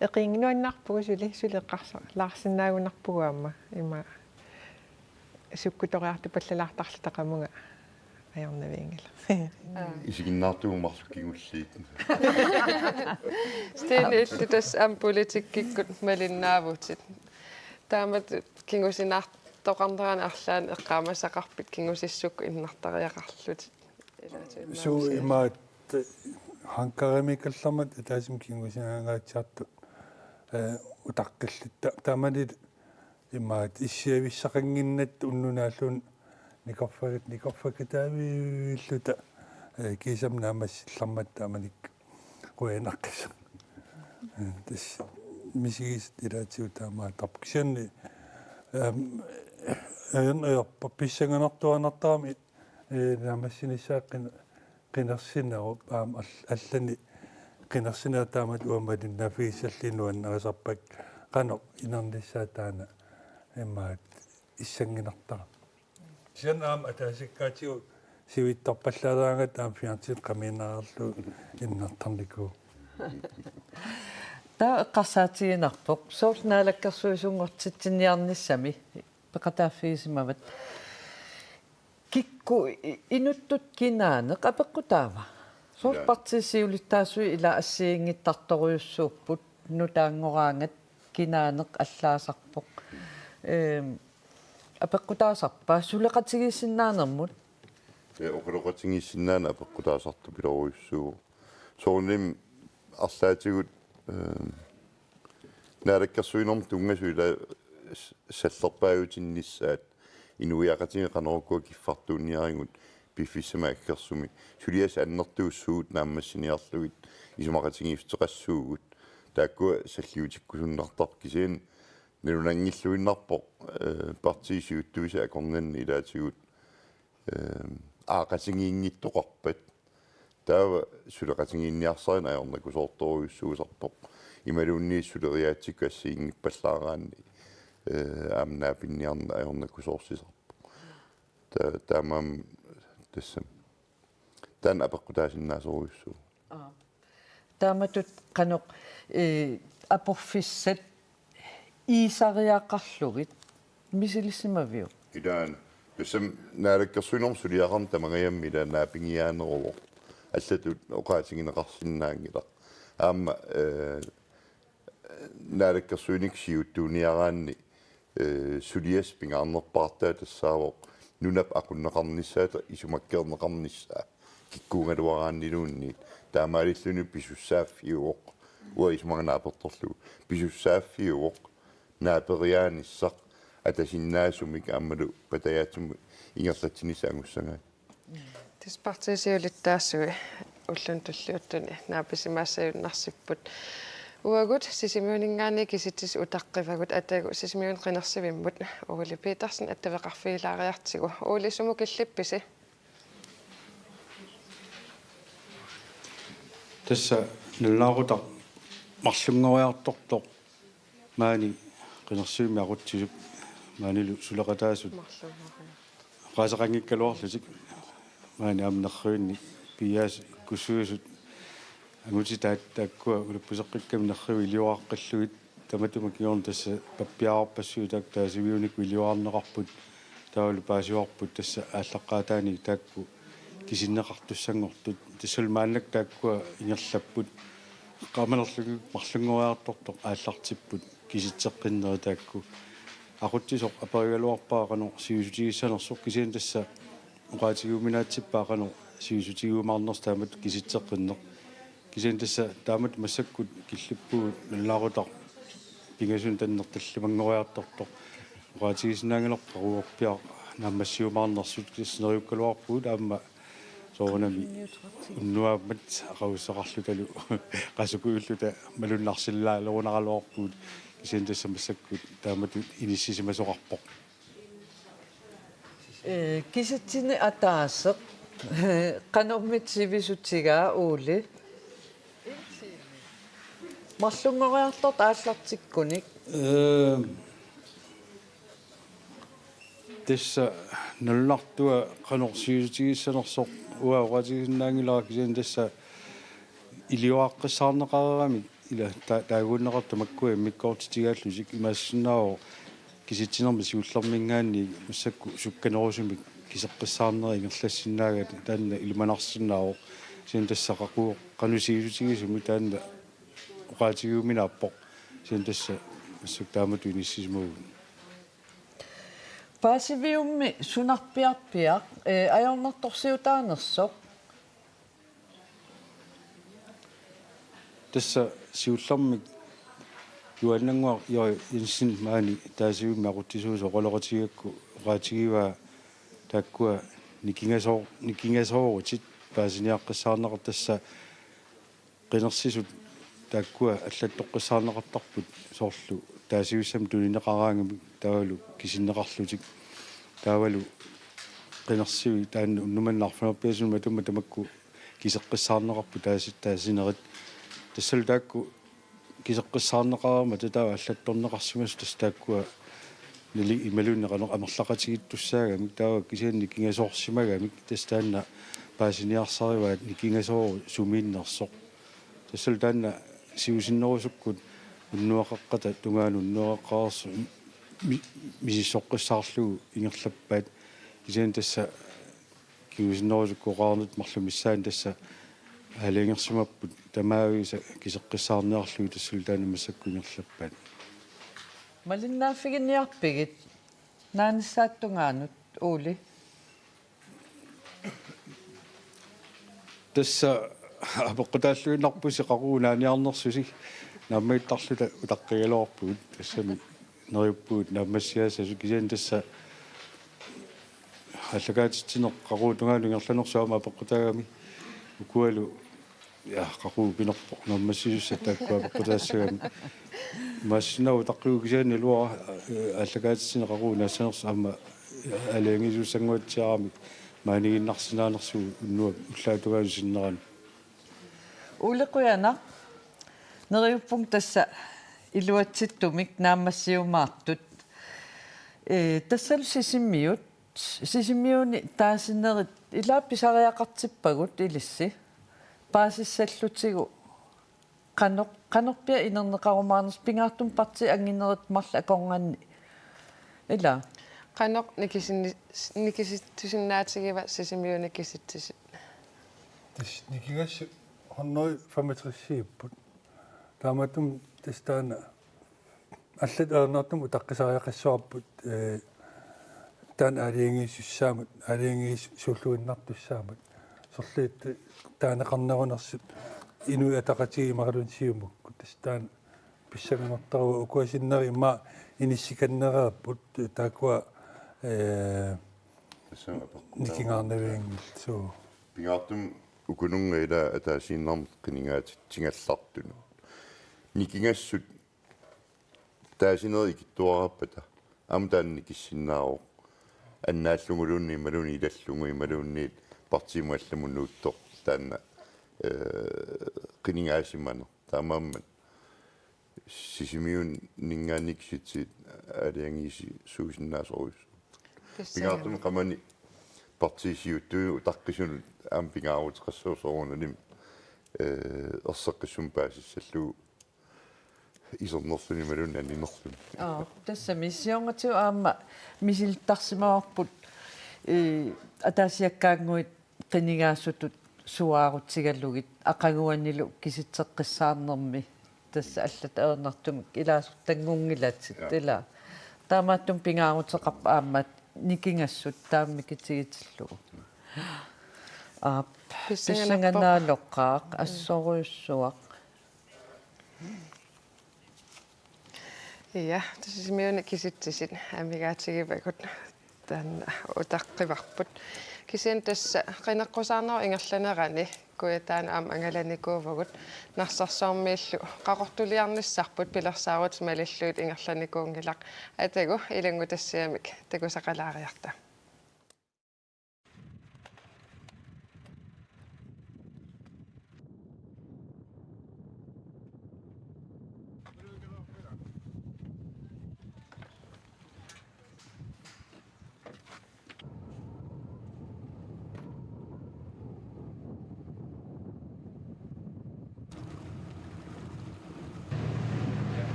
eqiinnginnarpugut suli, suli eqqarsa-, laarsinnaagunarpugut aamma. Ima sukkutoriartupallalaartarluta qamunga ajornavianngilaq. Aa. Isiginnaartugut marluk kingulliit. Stine, illit tassa aamma politikkikkut malinnaavutit. Taamatut kingusinaartoqarnerani arlaannik eqqaamasaqarpit kingusissukkut innartariaqarlutit? Suu, imaat hangarimiikkallarmat ataatsimi kingusinaangaatsiartut, eh, utaqqilluta. Taamani imaat issiavissaqannginnatta unnuk naallugu nikorfakkat-, nikorfakkataavilluta, eh, kiisami naammassillarmata taamanikkut qujanaqqisoq. Eh, tassa misigisat ilaatigut taamaattarput. Kisianni, ehm, ajorn-, ajorpara pissanganartuaannartarami, eh, naammassinissaa qin-, qinersinerup aamma all-, allani qinersineq taamatut uanga malinnaaffigissallugit nuannarisarpakka qanoq inernissaa taanna imaat issannginartarami. Kisianni aamma ataasiakkaatigut sivitsorpallalaaraangatta aamma fjernsyn qamiinnareerlugu innartarnikuuvoq. Taava eqqarsaatiginarpoq, soorlu naalakkersuisunngortitsiniarnissami peqataaffigisimavat. Kikkut i-, inuttut kinaaneq apeqqutaava? Soorlu, ja, partiit siulittaasui ila assigiinngitsorujussuupput, nutaanngoraangat kinaaneq allaasarpoq. Ehm, apeqqutaasarpa suleqatigiissinnaanermut? Ja, oqaloqatigiissinnaaneq apeqqutaasartupilorujussuuvoq. Soorunami arlaatigut, ehm, naalakkersuinermut tunngasut ila s-, sallerpaajutinnissaat inuiaqatigiit qanorukkua kiffartuunniarigut piffissami aggersumi. Suliassat annertuut suut naammassiniarlugit isumaqatigiissuteqassuugut. Taakkua salliutikkusunnartarput, kisianni nalunanngilluinnarpoq, eh, partiit siuttuisa akornanni ilaatigut, eh, aaqqatigiinngittoqarpat. Taava suleqatigiinniarsarineq ajornakusoortorujussuusarpoq. Imaluunniit suleriaatsikkut assigiinngippallaaraanni, eh, aamma naapinniarneq ajornakusoorsisarpoq. Ta-, taamaammat tassami. Taanna apeqqutaasinnaasorujussuuvoq. Aap. Taamatut qanoq, eh, aporfissat iisariaqarlugit misilissimavigit? Ilaana. Tassami naalakkersuinermut suliaqarneq tamangajammik ila naapigiaaneruvoq. Allatut oqaatigineqarsinnaanngilaq. Aamma, eh, naalakkersuinikkut siuttuuniaraanni, eh, suliassat pingaarnerpaartaat tassaavoq nunap aqunneqarnissaata isumakkeerneqarnissaa kikkuugaluaraanniluunniit, taamaalilluni pisussaaffiuvoq, uanga isumaga naapertorlugu, pisussaaffiuvoq naaperiaanissaq atasinnaasumik aammalu patajaatsumik ingerlatsinissaq angussagaat. Tassa partiit siulittaasui ulluni tulliuttuni naapisimaassagunarsipput. Uagut Sisimiuninngaanniit kisitsisit utaqqivagut, atagu Sisimiuni qinersivimmut Ole Petersen attaveqarfigilaariartigu. Ole, sumut killippisi? Tassa nalunaaqutaq marlunngoriartortoq maani qinersivimmi aqutsisup maanilu suleqataasut. Oqaaseqanngikkaluarlutik maani aamma nerrivinni piiaasut ikkussuisut angutitaat taakkua ulapputeqqikkami nerrivik ilioraaqqillugit tamatuma kingorna tassa pappiararpassuit taakku taasiviunik iliorarneqarput taavalu paasivarput tassa aallaqqaataaniit taakku kisinneqartussanngortut. Tassalu maannakkut taakkua ingerlapput. Eqqaamanerlugit marlunngoriartortoq aallartipput kisitseqqinnerit taakku. aqutsisoq aperigaluarpara qanoq sivisutigissanersoq, kisianni tassa oqaatigiuminaatsippaa qanoq sivisutigiumaarnersoq taamatut kisitseqqinneq. Kisianni tassa taamatut massakkut killippugut nalunaaqutaq pingasunik tanneq tallimanngoriartortoq. Oqaatigisinnaanngilarput qaqugupiaq naammassiumaarnersut, kisianni neriukkaluarpugut aamma soorunami unnuaammat aqagussaqarlutalu qasukujuulluta malunnarsillaalerunaruarpugut, kisianni tassa massakkut taamatut inissisimasoqarpoq. Ee, kisitsineq ataaseq. Qanormita sivisutigaa, Ole? Marlunngoriartortut aallartikkunik. Ee, tassa nalunartua qanoq sivisutigissanersoq uanga oqaatigisinnaanngilara, kisianni tassa iliuaqqissaarneqareeramik ila ta-, taaguunneqartut makkua immikkoortitigaallutik. Imaassinnaavoq kisitsinermi siullerminngaanniit massakkut sukkanerusumik kiseqqissaarnerit ingerlassinnaagaat, taanna ilimanarsinnaavoq. Kisianni tassa qaqugu qanoq sivisutigisumik taanna oqaatigiuminaappoq. Kisianni tassa massakkut taamatut inissisimavugut. Paasiviummi sunarpiarpiaq, ee, ajornartorsiutaanersoq? Tassa siullermik Juaannannguaq Jørgen Jensen maani Taasivimmi aqutsisuusoq oqaloqatigigakku oqaatigivaa taakkua nikingasoo-, nikingasoorutit paasiniaqqissaarneqartut, tassa qinersisut taakkua allattoqqissaarneqartarput, soorlu Taasivissamut tunineqaraangamik taavalu kisinneqarlutik. Taavalu qinersivik taanna unnuk manna arfineq-pingasunut matummat tamakku kiseqqissaarneqarput taasi-, taasinerit. Tassalu taakku kiseqqissaarneqareermata taava allattorneqarsimasut tassa taakkua nali-, imaluunniit qanoq amerlaqatigiittussaagamik, taava kisianni nikingasoorsimagamik, tassa taanna paasiniarsarivaat nikingasoorutit sumiinnersoq. Tassalu taanna siusinnerusukkut unnuaqeqqata tungaanut unnuaqeqqareersut mi-, misissoqqissaarlugu ingerlappaat. Kisianni tassa kingusinnerusukkut oqarnittut marluk missaanni tassa aalajangersimapput tamaavisa kiseqqissaarniarlugit, tassalu taanna massakkut ingerlappaat. Malinnaaffiginiarpigit naanissaata tungaanut, Ole? Tassa apeqqutaalluinnarpusi qaqugu naaniarnersusi, naammagittarluta utaqqigaluarpugut, tassami neriuppugut naammassiassasut, kisianni tassa aallakaatitsineq qaqugu tungaanut ingerlanersoq aamma apeqqutaagami, ukualu, ja, qaqugu pinerpoq naammassisussat taakkua apeqqutaassagami. Imaassinnaavoq utaqqigut kisianni iluara, ee, aallakaatitsineq qaqugu naassanersoq aamma, ee, aalajangiisuussanguatsiaramik maaniiginnarsinnaanersugut unnuap ullaap tungaanut sinnerani. Ole, qujanaq. Neriuppunga tassa iluatsittumik naammassiumaartut. Ee, tassalu Sisimiut, Sisimiuni taasinerit ilaa pisariaqartippagut ilissi. Paasissallutigu qanoq, qanorpiaq inerneqarumaarnersoq, pingaartumik partiit anginerit marluk akornanni. Ilaa. Qanoq nikisinni-, nikisitsisinnaatigivaa Sisimiuni kisitsisit? Tassa nikingassut hundrede femogtresiupput. Taamatut tassa taanna allat ajornartumik utaqqisariaqassavarput, ee, taanna aalajangiisussaammata, aalajangiisuulluinnartussaammata. Sorliit taaneqarnerunersut Inuit Ataqatigiit imaluunniit Siumukkut. Tassa taanna pissanganartaruvoq, ukua sinneri immaqa inissikannereerput, taakkua, ee, Tassa apeqqutaavoq. Nikingaarnavianngillat, suu. Pingaartumik ukununnga ilaa ataasiinnarmik qinigaatitsigallartunut. Nikingassut taasinerit ikittuaraappata aamma taanna nikissinnaavoq. Annaalluguluunniit imaluunniit ilallugu imaluunniit partiimut allamut nuuttoq taanna, ee, qinigaasimaneq. Taamaammat Sisimiuninngaanniit kisitsisit aalajangiisuusinnaasorujussuupput. Tassa. Pingaartumik qamani partiit siuttut utaqqisunut aamma pingaaruteqassasoq soorunalimi, ee, erseqqissumik paasissallugu isernerluni imaluunniit aninerluni. Aa, tassami siornatigut aamma misilittarsimavarput, ee, ataasiakkaannguit qinigaasutut suaarutigalugit aqaguanilu kisitseqqissaarnermi, tassa allat ajornartumik ilaasortanngunngilatit. Ja. Ilaa. Taamaattumik pingaaruteqarpoq aamma nikingassut taama mikitigitillugu. Aap, pissanganarpoq. Pissanganarpoq, assorujussuaq. Ja, tassa Sisimiuni kisitsisit amigaatigivagut taanna utaqqivarput. Kisianni tassa qineqqusaarnerup ingerlanerani Kujataani aamma angalanikuuvugut, Narsarsuarmiillu qaqortuliarnissarput pilersaarutit malillugit ingerlanikuunngilaq. Atagu ilanngutassiamik takusaqalaariarta.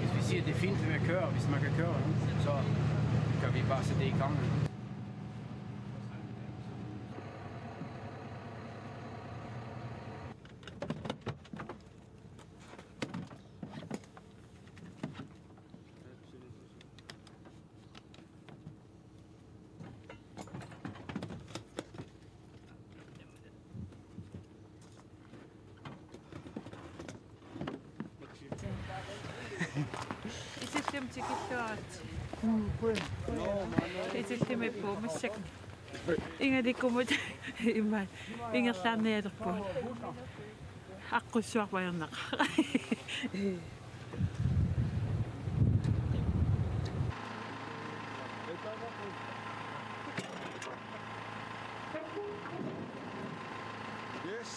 Hvis vi siger, det er fint, at vi kører, hvis man kan køre, så kan vi bare sætte det i gang. Itillimi tikilluaritsi. Itillimi puumassak. Ingalikumut imaat ingerlaarnialerpugut. Aqqussuarpajornaq. Yes.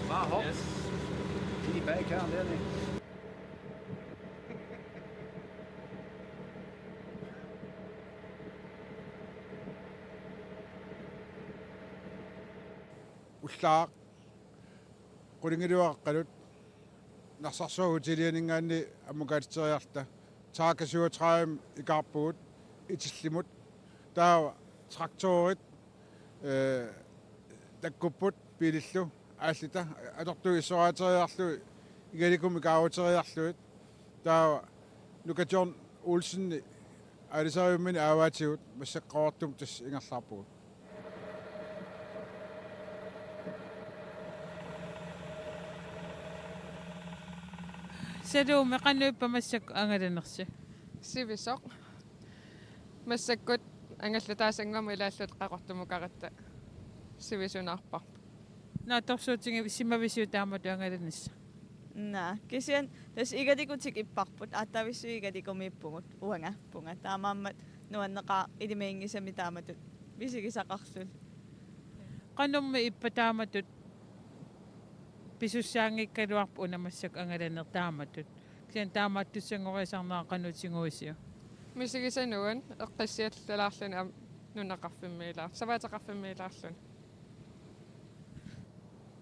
Bare hop. Yes. Lige bag her, der, ikke? Ullaaq qulingiluat qaqqanut Narsarsuaq Hotelianinngaanniit ammukaatseriarluta, taakasiuatraim ikaarpugut Itillimut. Taava traktorit, ee, takkupput biilillu aallita atortuissoraateriarlu Igalikumut ikaaruteriarlugit. Taava Nuka John Olsen aalisariummini aavaatigut massakkut Qaqortumi tassa ingerlaarpugut. Saluumi, qanoq ippa massakkut angalanersi? Sivisoq. Massakkut angallataasanngormat ilaalluta Qaqortumukaratta sivisunaarparput. Naatsorsuutigisimavisiuk taamatut angalanissaq? Naa, kisianni tassa Igalikut tikipparput, aatsaavissuit Igalikumiippugut, uanga, uanga. Taamaammat nuanneqaaq ilimaginngisamik taamatut misigisaqarluni. Qanormi ippa taamatut pisussaanngikkaluarpoq una massakkut angalaneq taamatut? Kisianni taamaattussanngoriarneq qanoq tiguisiuk? Misigisanuan eqqissiallalaarluni aamma nunaqarfimmiilaar-, savaateqarfimmiilaarluni.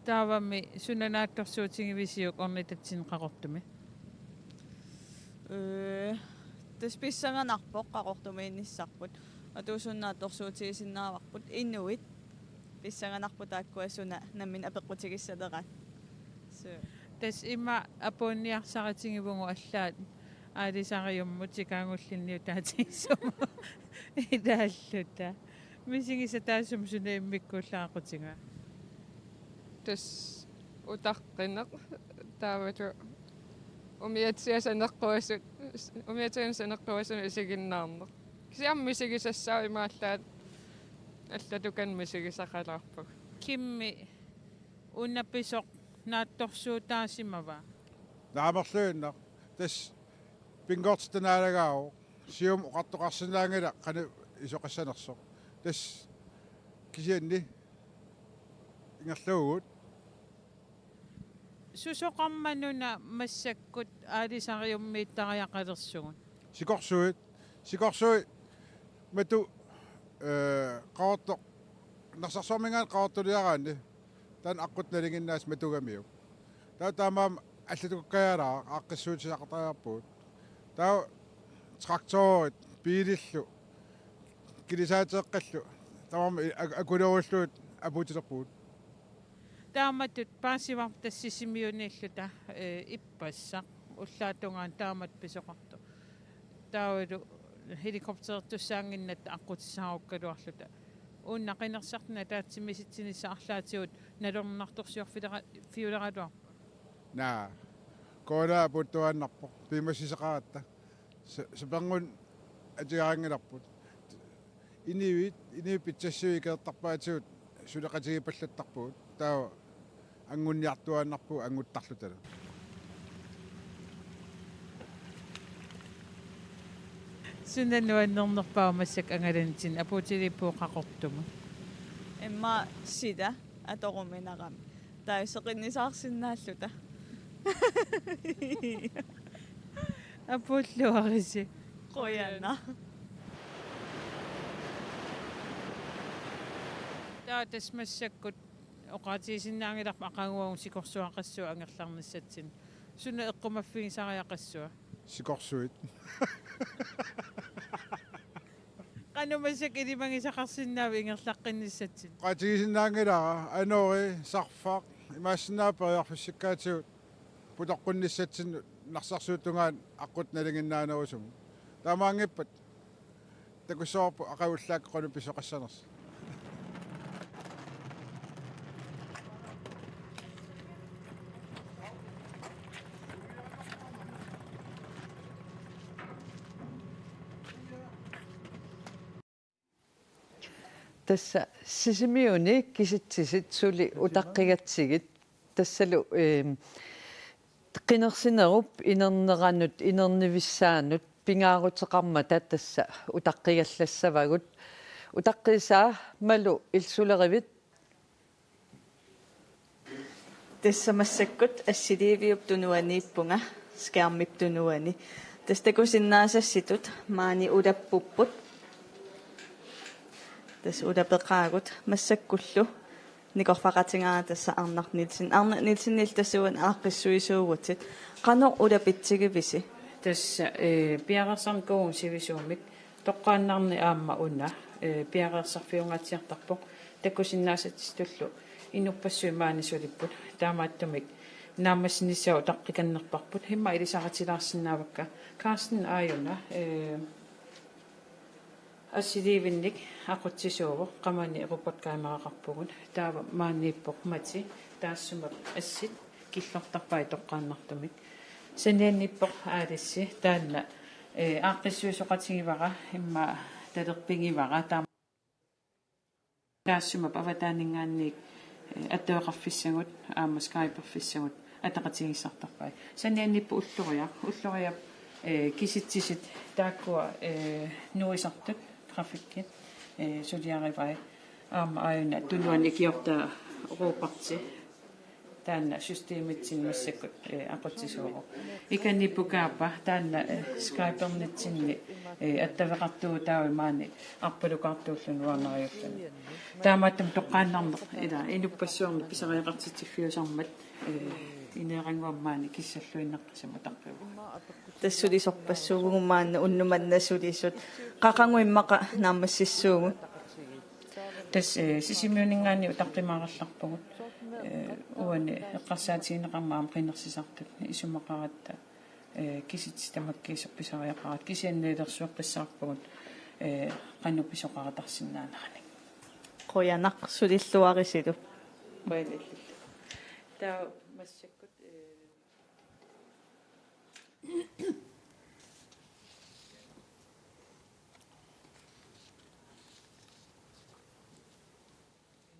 Taavami suna naatsorsuutigivisiuk ornitatsinni Qaqortumi? Ee, tassa pissanganarpoq Qaqortumiinnissarput. Atuusunnaattorsuutigisinnaavarput inuit. Pissanganarpoq taakkua suna nammineq apeqqutigissalerat. Suu. Tassa ima apuunniarsaritigivunga allaat aalisariummut tikaagullinniutaatigisumut ilaalluta. Misigisat taassuma suna immikkuullaaqutigaa? Tassa utaqqineq taavalu umiatsiat saneqquasut, umiatsiat saneqquasut isiginnaarneq. Kisianni misigisassaavoq imaallaat allatukan misigisaqalaarpagut. Kimmi una pisoq naatsorsuutaasimava? Naamerluinnaq. Tassa bingortitta naalagaavoq. Siumut oqartoqarsinnaanngilaq qanoq isoqassanersoq. Tassa kisianni ingerlavugut. Susoqarmat una massakkut aalisariummiittariaqalersugut? Sikorsuit. Sikorsuit matu, ee, Qaqortoq. Narsarsuarminngaanniit Qaqortuliaraanni. Taanna aqqut nalinginnaasumik matugamiuk. Taava taamaammat allatukkajaalaaq aaqqissuussaqartariaqarpugut. Taava traktorit, biilillu, kilisaateeqqillu, tamarmik ak-, akulerullugit apuutilerpugut. Taamatut paasivarput tassa Sisimiuniilluta, ee, ippassaq ullaap tungaanut taamatut pisoqartoq. Taavalu helikopterertussaannginnatta aqqutissaarukkaluarluta. Una qinersisartuni ataatsimiisitsinissaq arlaatigut nalorninartorsiorfilera-, fiuleraluarpa? Naa. Koolaa puuttuaannarpoq. Piumassuseqaratta. Sa-, sapernguni atugaanngilarput. Inuit, inuit pitsassuit ikeertarpaatigut suleqatigipallattarpugut. Taava anguniartuaannarpugut anguttarlutalu. Suna nuannernerpaava massakkut angalanitsinni, apuutiliippugut Qaqortumi? Immaqa sila atoruminarami. Taava seqinnisaarsinnaalluta. Apuulluarisi. Qujanaq. Taava tassa massakkut oqaatigisinnaanngilarput aqaguagu sikorsuaqassua angerlarnissatsinnut. Suna eqqumaffigisariaqassua? Sikorsuit. Qanoq massakkut ilimagisaqarsinnaava ingerlaqqinnissatsinnut? Oqaatigisinnaanngilara anori, sarfaq, imaassinnaavoq periarfissikkaatigut putoqqunnissatsinnut Narsarsuup tungaanut aqqut nalinginnaanerusumut. Taamaanngippat takussavarput aqagu ullaakkut qanoq pisoqassanersoq. Tassa Sisimiuni kisitsisit suli utaqqigatsigit. Tassalu, eem, qinersinerup inerneranut, inernivissaanut pingaaruteqarmata tassa utaqqigallassavagut. Utaqqiisaa Malu Ilsulerivit. Tassa massakkut assiliiviup tunuaniippunga, skærmip tunuani. Tassa takusinnaasassitut maani ulappupput. Tassa ulapeqaagut massakkullu. Nikorfaqatigaara tassa Arnaq Nielsen. Arnaq Nielsenillu tassa uani aaqqissuisuuvutit. Qanoq ulapitsigivisi? Tassa, ee, piareersarnikuuvugut sivisuumik. Toqqaannarneq aamma una, ee, piareersarfiungaatsiartarpoq. Takusinnaasassitullu inuppassuit maani sulipput. Taamaattumik naammassinissaa utaqqikannerparput. Immaqa ilisaritilaarsinnaavakka. Carsten aajuna, ee, assiliivinnik aqutsisuuvoq, qamani robotkameraqarpugut. Taava maaniippoq Mati, taassuma assit killortarpai toqqaannartumik. Sanianiippoq Aalissi, taanna, ee, aaqqissuisoqatigivara, immaqa talerpigivara, taama taassuma avataaninngaanniit, ee, attaveqarfissagut, aamma Skyperfissagut ataqatigiissartarpai. Sanianiippoq Ulloriaq, Ulloriap, ee, kisitsisit taakkua, ee, nuisartut, grafikkit, ee, suliarivai. Aamma aajuna tunuani ikiortaa Roberti. Taanna systemitsinni massakkut, ee, aqutsisuuvoq. Ikaniippoq Kaapa, taanna, ee, Skypernitsinni, ee, attaveqartuutaavoq maani arpalukaartuulluni nuannariulluni. Taamaattumik toqqaannarneq, ila, inuppassuarnut pisariaqartitsigiffiusarmat, ee, Ineerannguamik maani kissalluinnarpassuit utaqqivugut. Tassa sulisorpassuugut maanna unnuk manna sulisut. Qaqugu immaqa naammassissuugut? Tassa, eh, Sisimiuninngaanniit utaqqimaarallarpugut. Eh, uani eqqarsaatigineqarmat aamma qinersisartut isumaqaratta, eh, kisitsisit tamakkiisumik pisariaqaratta, kisianni nalilersueqqissaarpugut, eh, qanoq pisoqaratarsinnaaneranik. Qujanaq, sulilluarisilu. Qujanaq illillu. Taava massakkut, eh,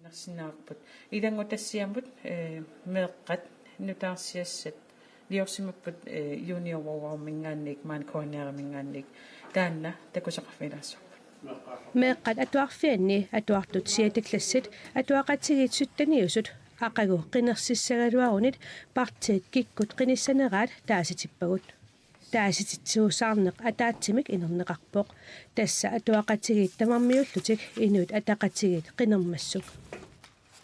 Narsinnaarput. Ilanngutassiamut, eh, meeqqat nutaarsiassat liorsimapput, eh, Junior Wow Wow-minngaanniit, maani K N R-minngaanniit. Taanna takusaqarfigilaassavarput. Meeqqat atuarfianni atuartut sjette klassit, atuaqatigiit sytteniusut, aqagu qinersissagaluarunit partiit kikkut qinissaneraat taasitippagut. Taasititsuusaarneq ataatsimik inerneqarpoq. Tassa atuaqatigiit tamarmiullutik Inuit Ataqatigiit qinermassuk.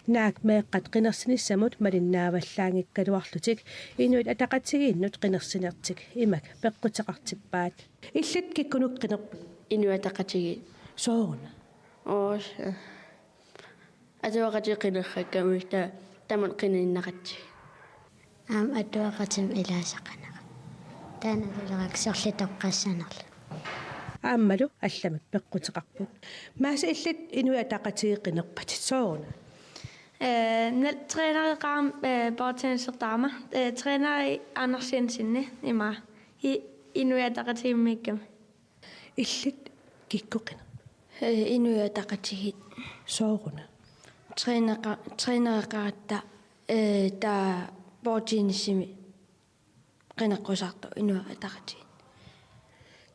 Naak meeqqat qinersinissamut malinnaavallaanngikkaluarlutik Inuit Ataqatigiinnut qinersinertik imak peqquteqartippaat. Illit kikkunuk qinerpigit? Inuit Ataqatigiit. Sooruna? Oos. Atuaqatigiit qinersigakkit ta-, tamanna qiniginnaqakkit. Aamma atuaqatima ilaasaqanera. Taanna ililerakkit sorliutoqqassanerlugu. Aammalu allamik peqquteqarput. Maase, illit Inuit Ataqatigiit qinerpatit, sooruna? Eh, nal-, trænereqarama, eh, bordtennisertarama. Eh, træneri Anders Jensen ima. I-, Inuit Ataqatigiimmiikkami. Illit kikkut qinerpigit? Eh, Inuit Ataqatigiit. Sooruna? Træneqa-, trænereqaratta, eh, taava bordtennisimi qineqqusaartoq Inuit Ataqatigiit.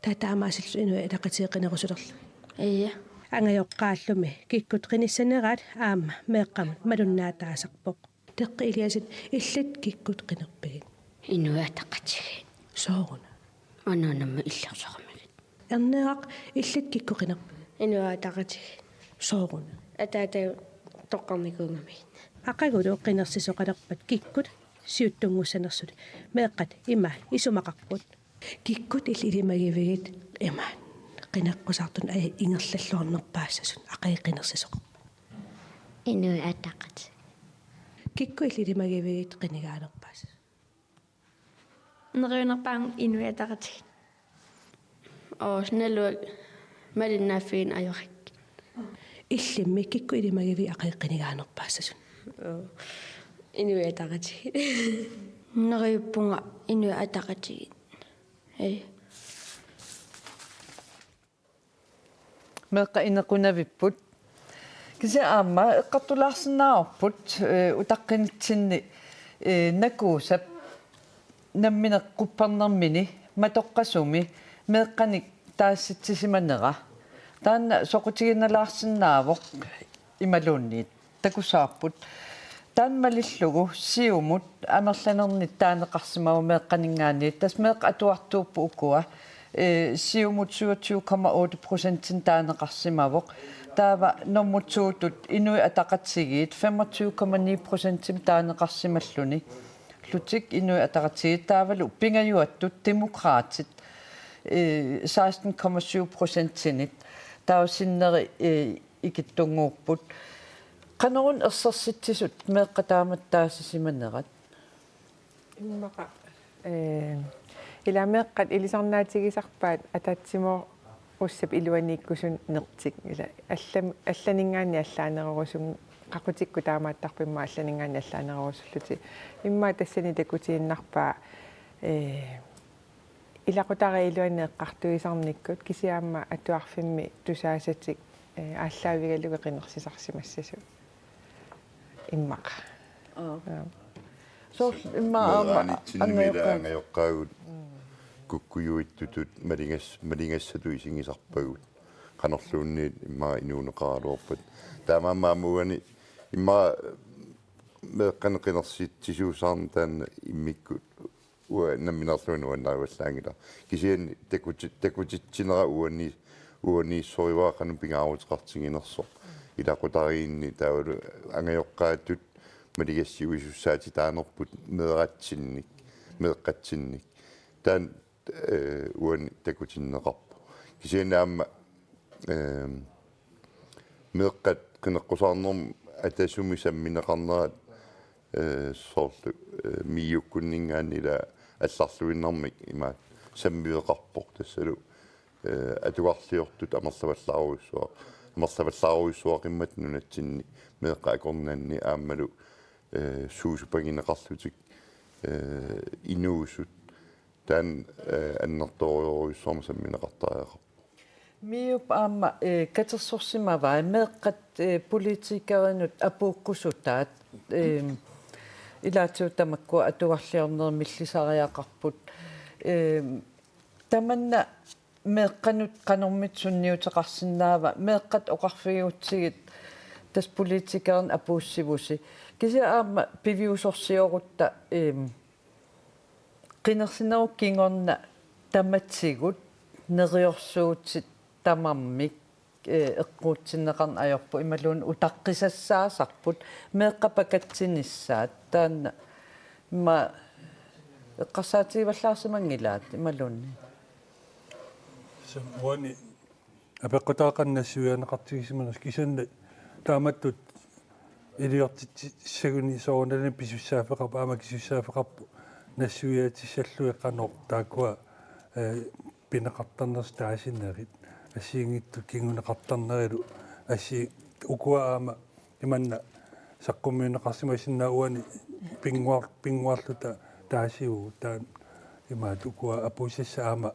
Taava taamaasillutit Inuit Ataqatigiit qinerusulerlugit? Ija. Angajoqqaallumi kikkut qinissaneraat aamma meeqqamut malunnaataasarpoq. Teqqi Eliasen, illit kikkut qinerpigit? Inuit Ataqatigiit. Sooruna? Aana nammineq illersoramigit. Erneeraq, illit kikkut qinerpigit? Inuit Ataqatigiit. Sooruna? Ataataga toqqarnikuugamigit. Aqagulu qinersisoqalerpat kikkut siuttunngussanersut, meeqqat ima isumaqarput. Kikkut illit ilimagivigit ima qineqqusaartunut, aja, ingerlalluarnerpaassasut, aqagu qinersisoqarpat? Inuit Ataqatigiit. Kikkut illit ilimagivigit qinigaanerpaassasut? Neriunnerpaamik Inuit Ataqatigiit. Oos, naluara malinnaaffigineq ajorakkit. Illimmi kikkut ilimagivigit aqagu qinigaanerpaassasut? Oo. Inuit Ataqatigiit. Neriuppunga Inuit Ataqatigiit. Ei. Meeqqat inequnavipput. Kisianni aamma eqqartulaarsinnaavarput, eh, utaqqinitsinni, eh, Nakuusap nammineq quppernermini matoqqasumi meeqqanik taasitsisimanera. Taanna soqutiginalaarsinnaavoq imaluunniit takusarput. Taanna malillugu Siumut amerlanernik taaneqarsimavoq meeqqaninngaanniit. Tassa meeqqat atuartuupput ukua. Eh, Siumut syvogtyve komma otte procentinik taaneqarsimavoq. Taava nummer to-tut Inuit Ataqatigiit femogtyve komma ni procentimik taaneqarsimalluni. Lutik Inuit Ataqatigiit taavalu pingajuattut Demokraatit, eh, seksten komma syv procentinit. Taava sinneri, eh, ikittunnguupput. Qanoruna ersersitsisut meeqqat taamatut taasisimanerat? Immaqa, eh, ila meeqqat ilisarnaatigisarpaat ataatsimoorussap iluaniikkusunertik. Ila allam-, allaninngaanniit allaanerusunngoq, qaqutikkut taamaattarput immaqa allaninngaanniit allaanerusullutik. Immaqa tassani takutiinnarpaa, eh, ilaqutariit iluanni eqqartuisarnikkut kisianni aamma atuarfimmi tusaasatik, eh, aallaavigalugu qinersisarsimassasut. Immaqa. Aa. Aa. Soorlu immaqa aamma meeraanitsinnimi ila angajoqqaat-, angajoqqaagut kukkujuittutut malingas-, malingassatut isigisarpagut. Qanorluunniit immaqa inuuneqaraluarpat. Taamaammat aamma uani immaqa meeqqanik qinersitsisuusaarneq taanna immikkut uanga nammineerlunga nuannarivallaanngilaq. Kisianni takuti-, takutitsinera uani-, uaniissorivara qanoq pingaaruteqartiginersoq. Ilaqutariinni taavalu angajoqqaatut maligassiuisussaatitaanerput meeqqatsinnik, meeqqatsinnik. Taanna, eh, uani takutinneqarpoq. Kisianni aamma, eh, meeqqat qineqqusaarnermi atasumi sammineqarnerat, eh, soorlu, eh, MIO-kkunninngaanniit ila allarluinnarmik imaattoq sammiveqarpoq tassalu, eh, atugarliortut amerlavallaarujussuaq-, amerlavallaarujussuaqimmat nunatsinni meeqqat akornanni aammalu, eh, suusupagineqarlutik, eh, inuusut taanna, eh, annertoorujussuarmik sammineqartariaqarpoq. MIO-p aamma, eh, katersorsimavai meeqqat, eh, politikerinut apuukkusutaat, eh, ilaatigut tamakkua atugarliornerit millisariaqarput. Eh, tamanna meeqqanut qanormita sunniuteqarsinnaava, meeqqat oqarfigigutsigit tassa politikerinut apuussivusi. Kisianni aamma piviusorsiorutta, eh, qinersinerup kingorna tamatigut neriorsuutit tamarmik, eh, eqquutsinneqarneq ajorput imaluunniit utaqqisassaasarput meeqqat pakatsinissaat taanna ima eqqarsaatigivallaarsimanngilaat imaluunniit. Tassa uani apeqqutaavoq qanoq nassuiaaneqartigisimanersoq kisianni taamatut iliortitsissaguni soorunalimi pisussaaffeqarpoq aamma kisussaaffeqarpoq nassuiaatissallugit qanoq taakkua, eh, pineqartarnersut taasinerit assigiinngitsut kinguneqartarnerilu assi ukua aamma imanna saqqummiunneqarsimasinnaavoq uani pinnguar-, pinnguarluta taasivugut taanna imaattoq ukua apuussassat aamma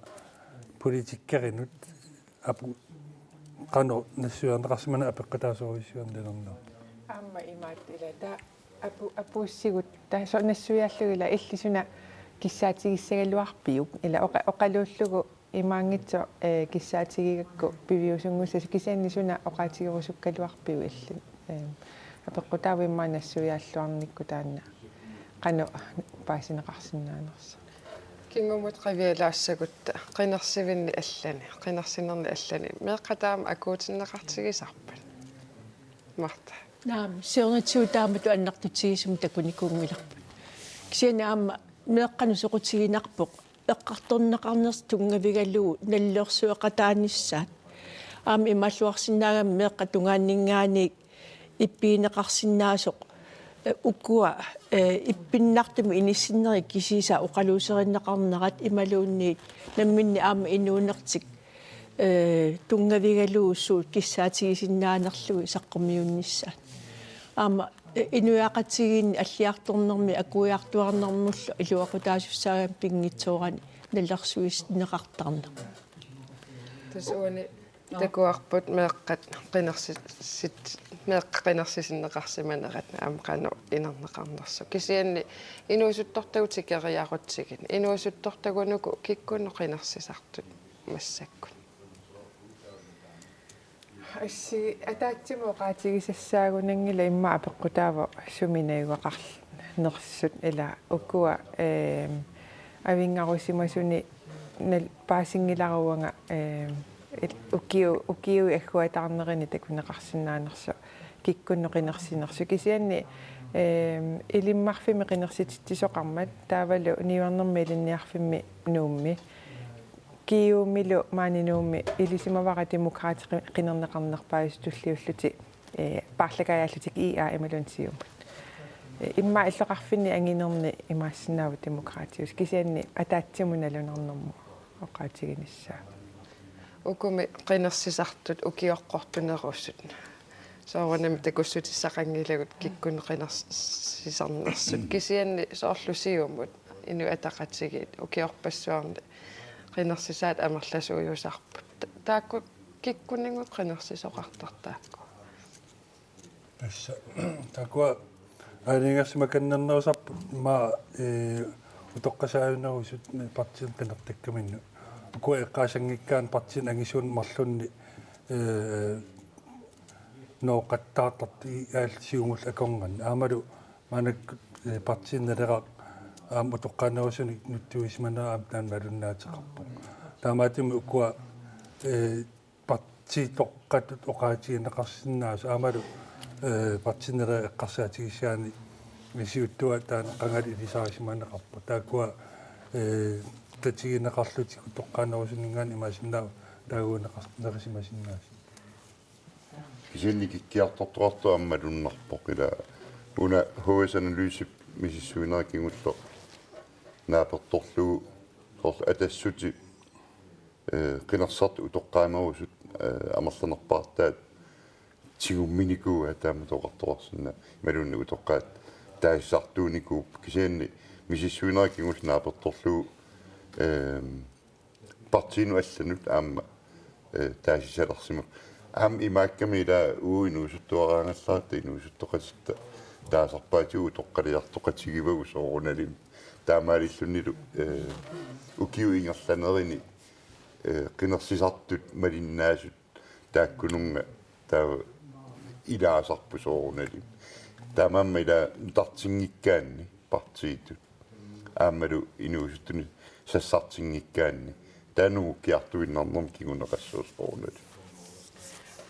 politikerinut apu-, qanoq nassuiarneqarsimanerat apeqqutaasorujussuarnik nalorniarpoq. Aamma imaattoq ila taava apu-, apuussigut taava soorlu nassuiaallugit ila illit suna kissaatigissagaluarpiuk ila oqa-, oqaluullugu imaanngitsoq, eh, kissaatigigakku piviusunngussasoq kisianni suna oqaatigerusukkaluarpiuk illit, eh, apeqqutaavoq immaqa nassuiaalluarnikkut taanna qanoq paasineqarsinnaanersoq. Kingumut qivialaassagutta qinersivinni allani, qinersinerni allani meeqqat taama akuutinneqartigisarpat? Martha. Naamik, siornatigut taamatut annertutigisumik takunikuunngilarput. Kisianni aamma meeqqanut soqutiginarpoq eqqartorneqarnersoq tunngavigalugu nalilersueqataanissaat. Aamma imaaliorsinnaagami meeqqat tungaanninngaanniit ippigineqarsinnaasoq, eh, ukua, eh, ippinnartumik inissinnerit kisiisa oqaluuserinneqarnerat imaluunniit namminneq aamma inuunertik, eh, tunngavigalugu suut kissaatigisinnaanerlugit saqqummiunnissaat. Aamma, eh, inuiaqatigiinni alliartornermi akuiartuarnermullu iluaqutaasussaagami pinngitsoorani nalilersuineqartarneq. Tassa uani takuarput meeqqat qinersisit-, meeqqat qinersisinneqarsimanerat aamma qanoq inerneqarnersoq. Kisianni inuusuttortagut tikeriarutsigit. Inuusuttortagut uku kikkunnut qinersisartut massakkut. Assi ataatsimut oqaatigisassaagunanngilaq immaqa apeqqutaavoq sumi najugaqarnersut ila ukua, ehm, avinngarusimasuni nal-, paasinngilara uanga, ehm, il-, ukiu-, ukiui agguataarnerini takuneqarsinnaanersoq kikkunnut qinersinersut kisianni, ehm, Ilimmarfimmi qinersititsisoqarmat taavalu niuernermik ilinniarfimmi Nuummi. G U-milu maani Nuummi ilisimavara Demokraatit qi-, qinerneqarnerpaasut tulliullutik, eh, paarlakaajallutik I A imaluunniit Siumut. Eh, immaqa illoqarfinni anginerni imaassinnaavoq Demokraatiusoq kisianni ataatsimut nalunarnermut oqaatiginissaa. Ukumi qinersisartut ukioqqortunerusut. Soorunami takussutissaqanngilagut kikkunnut qinersisarnersut. Kisianni soorlu Siumut Inuit Ataqatigiit ukiorpassuarni qinersisaat amerlasuujusarput. Ta-, taakku kikkunninnguit qinersisoqartartaakku. Tassa, taakkua aalajangersimakannernerusarput immaqa, eh, utoqqasaajunerusut partiinut qinertakkaminnut. Ukua eqqaasanngikkaanni partiinut angisuuneq marlunnik, eh, nooqqattaartartut i-, aallu Siumullu akornanni. Aammalu maannakkut, eh, Partii Naleraq aamma utoqqaanerusunik nutsuisimanera aamma taanna malunnaateqarpoq. Taamaattumik ukua, eh, partiitoqqatut oqaatigineqarsinnaasut aammalu, eh, Partii Naleraq eqqarsaatigisaanni misiuttuat taanna qangali ilisarisimaneqarpoq. Taakkua, eh, tatigineqarlutik utoqqaanerusuninngaanniit imaassinnaavoq taaguuneqar-, nerisimasinnaasut. Kisianni kikkiartortoqartoq aamma malunnarpoq ila una H S Analysep misissuinera kingulleq naapertorlugu soorlu Atassuti, eh, qinersisartut utoqqaanerusut, eh, amerlanerpaartaat tigumminikuuaat taamatut oqartoqarsinnaavoq imaluunniit utoqqaat taasisartuunikuupput kisianni misissuinera kingulleq naapertorlugu, ehm, partiinut allanut aamma, eh, taasisalersimavoq. Aamma imaakkami ila uagut inuusuttuaraangallatta inuusuttoqatitta taasarpaatigut utoqqaliartoqatigivagut soorunalimi. Taamaalillunilu, eh, ukiut ingerlanerini, eh, qinersisartut malinnaasut taakkununnga taava ilaasarput soorunalimi. Taamaammat ila nutartinngikkaanni partiitut aammalu inuusuttunut sassartinngikkaanni taanna ukkiartuinnarnermut kinguneqassasoq soorunalimi.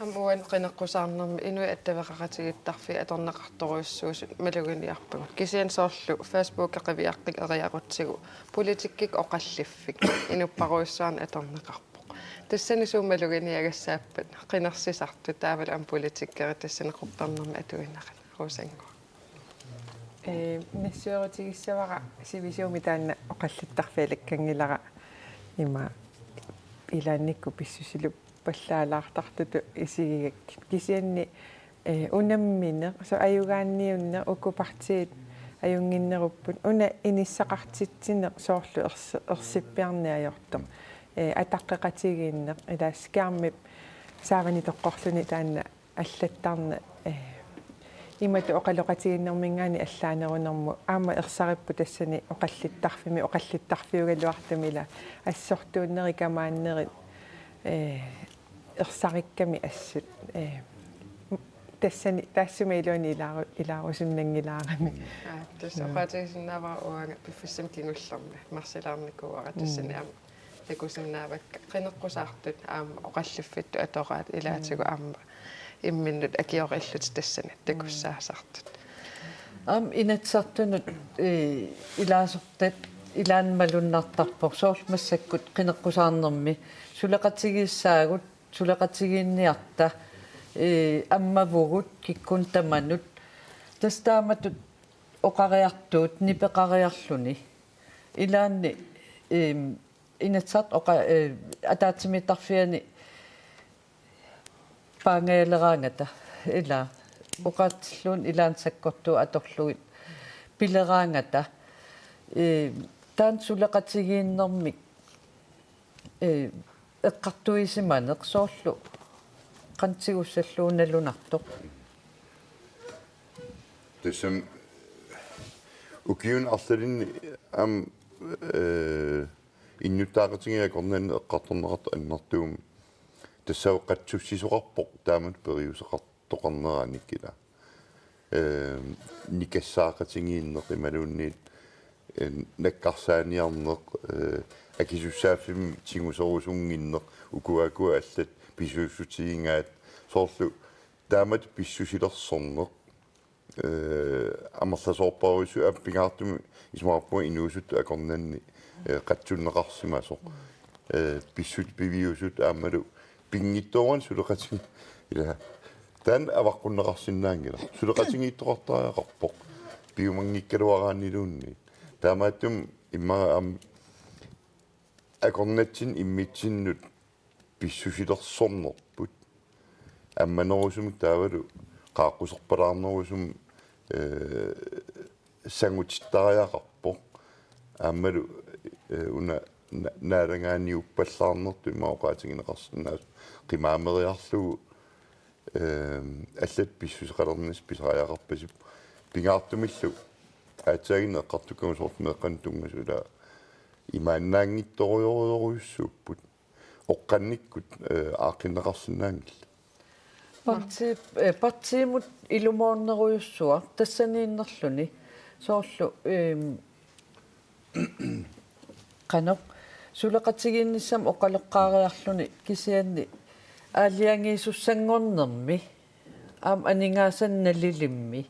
Aamma uani qineqqusaarnermi inuit attaveqaqatigiittarfiit atorneqartorujussuusut maluginiarpagut. Kisianni soorlu Facebooki qiviaqqik eriarutsigu politikkikkut oqalliffik inupparujussuarnik atorneqarpoq. Tassani suut maluginiagassaappat qinersisartut taavalu aamma politikkeri tassani quppernermi atuineranni Rosannguaq. Ee, nassuerutigissavara sivisuumik taanna oqallittarfialakkanngilaq ima ilaannikkut pissusilerpallaalaartartutut isigigakkit. Kisianni, ee, unammineq, soorlu ajugaanniunneq, uku partiit ajunnginnerupput, una inissaqartitsineq soorlu ersi-, ersippiarneq ajortoq. Ee, ataqqeqatigiinneq, ila skærmip saavani toqqorluni taanna allattarneq, eh, imatut oqaloqatigiinnerminngaanniit allaanerunermut aamma ersaripput tassani oqallittarfimmi, oqallittarfiugaluartumik ila assortuunnerit kamaannerit, eh, ersarikkami assut, eh, tassani taassuma iluani ilaaru-, ilaarusunnanngilaarami. Aa, tassa Mm. oqaatigisinnaavara uanga piffissami kingullermi marsilaarnikuuara tassani Mm. aamma takusinnaavakka qineqqusaartut aamma oqalliffittut atoraat ilaatigut Mm. aamma imminnut akiorillutik tassani takussaasartut. Aamma Inatsisartunut, eh, ilaasortat ilaanni malunnartarpoq soorlu massakkut qineqqusaarnermi suleqatigiissaagut, suleqatigiinniarta, eh, ammavugut kikkunnut tamanut. Tassa taamatut oqariartuut nipeqariarluni. Ilaanni, eh, Inatsisartut oqa-, eh, ataatsimiittarfiani paangajaleraangata ila oqaatilluunniit ilaanni sakkortuut atorlugit pileraangata, eh, taanna suleqatigiinnermik, eh, eqqartuisimaneq soorlu qanoq tigussallugu nalunartoq. Tassami ukiuni arlalinni aamma, eh, innuttaaqatigiit akornanni eqqartorneqartut annertuumik. Tassa qatsussisoqarpoq taamatut periuseqartoqarneranik ila. Ehm, nikassaaqatigiinneq imaluunniit, eh, nakkarsaaniarneq, eh, akisussaaffimmik tiguserusunnginneq, ukua ukua allat pisuussutigigaat, soorlu taamatut pissusilersorneq, eh, amerlasoorparujussuuvoq, aamma pingaartumik isumaqarpunga inuusuttut akornanni, eh, qatsunneqarsimasoq. Eh, pissutsit piviusut aammalu pinngitsoorani suleqatigi-, ila, taanna avaqqunneqarsinnaanngilaq. Suleqatigiittoqartariaqarpoq. Piumanngikkaluaraanniluunniit. Taamaattumik immaqa aamma akornatsinni immitsinnut pissusilersornerput. Ammanerusumik taavalu qaaqquserpalaarnerusumik, eh, sangutittariaqarpoq. Aammalu, eh, una na-, naalagaaniuppallaarnertut ima oqaatigineqarsinnaasoq qimaameriarlugu, eh, allat pissuseqalernissat pisariaqarpasippoq. Pingaartumillu aatsaaginnaq eqqartukkagut soorlu meeqqanut tunngasut ila imaannaanngitsorujorujorujussuupput. Oqqannikkut, eh, aaqqinneqarsinnaanngillat. Parti-, eh, partiimut ilumoornerujussuaq tassaniinnerluni. Soorlu, ehm, qanoq suleqatigiinnissamut oqaloqqaariarluni kisianni aalajangiisussanngornermi aamma aningaasanik nalilimmi.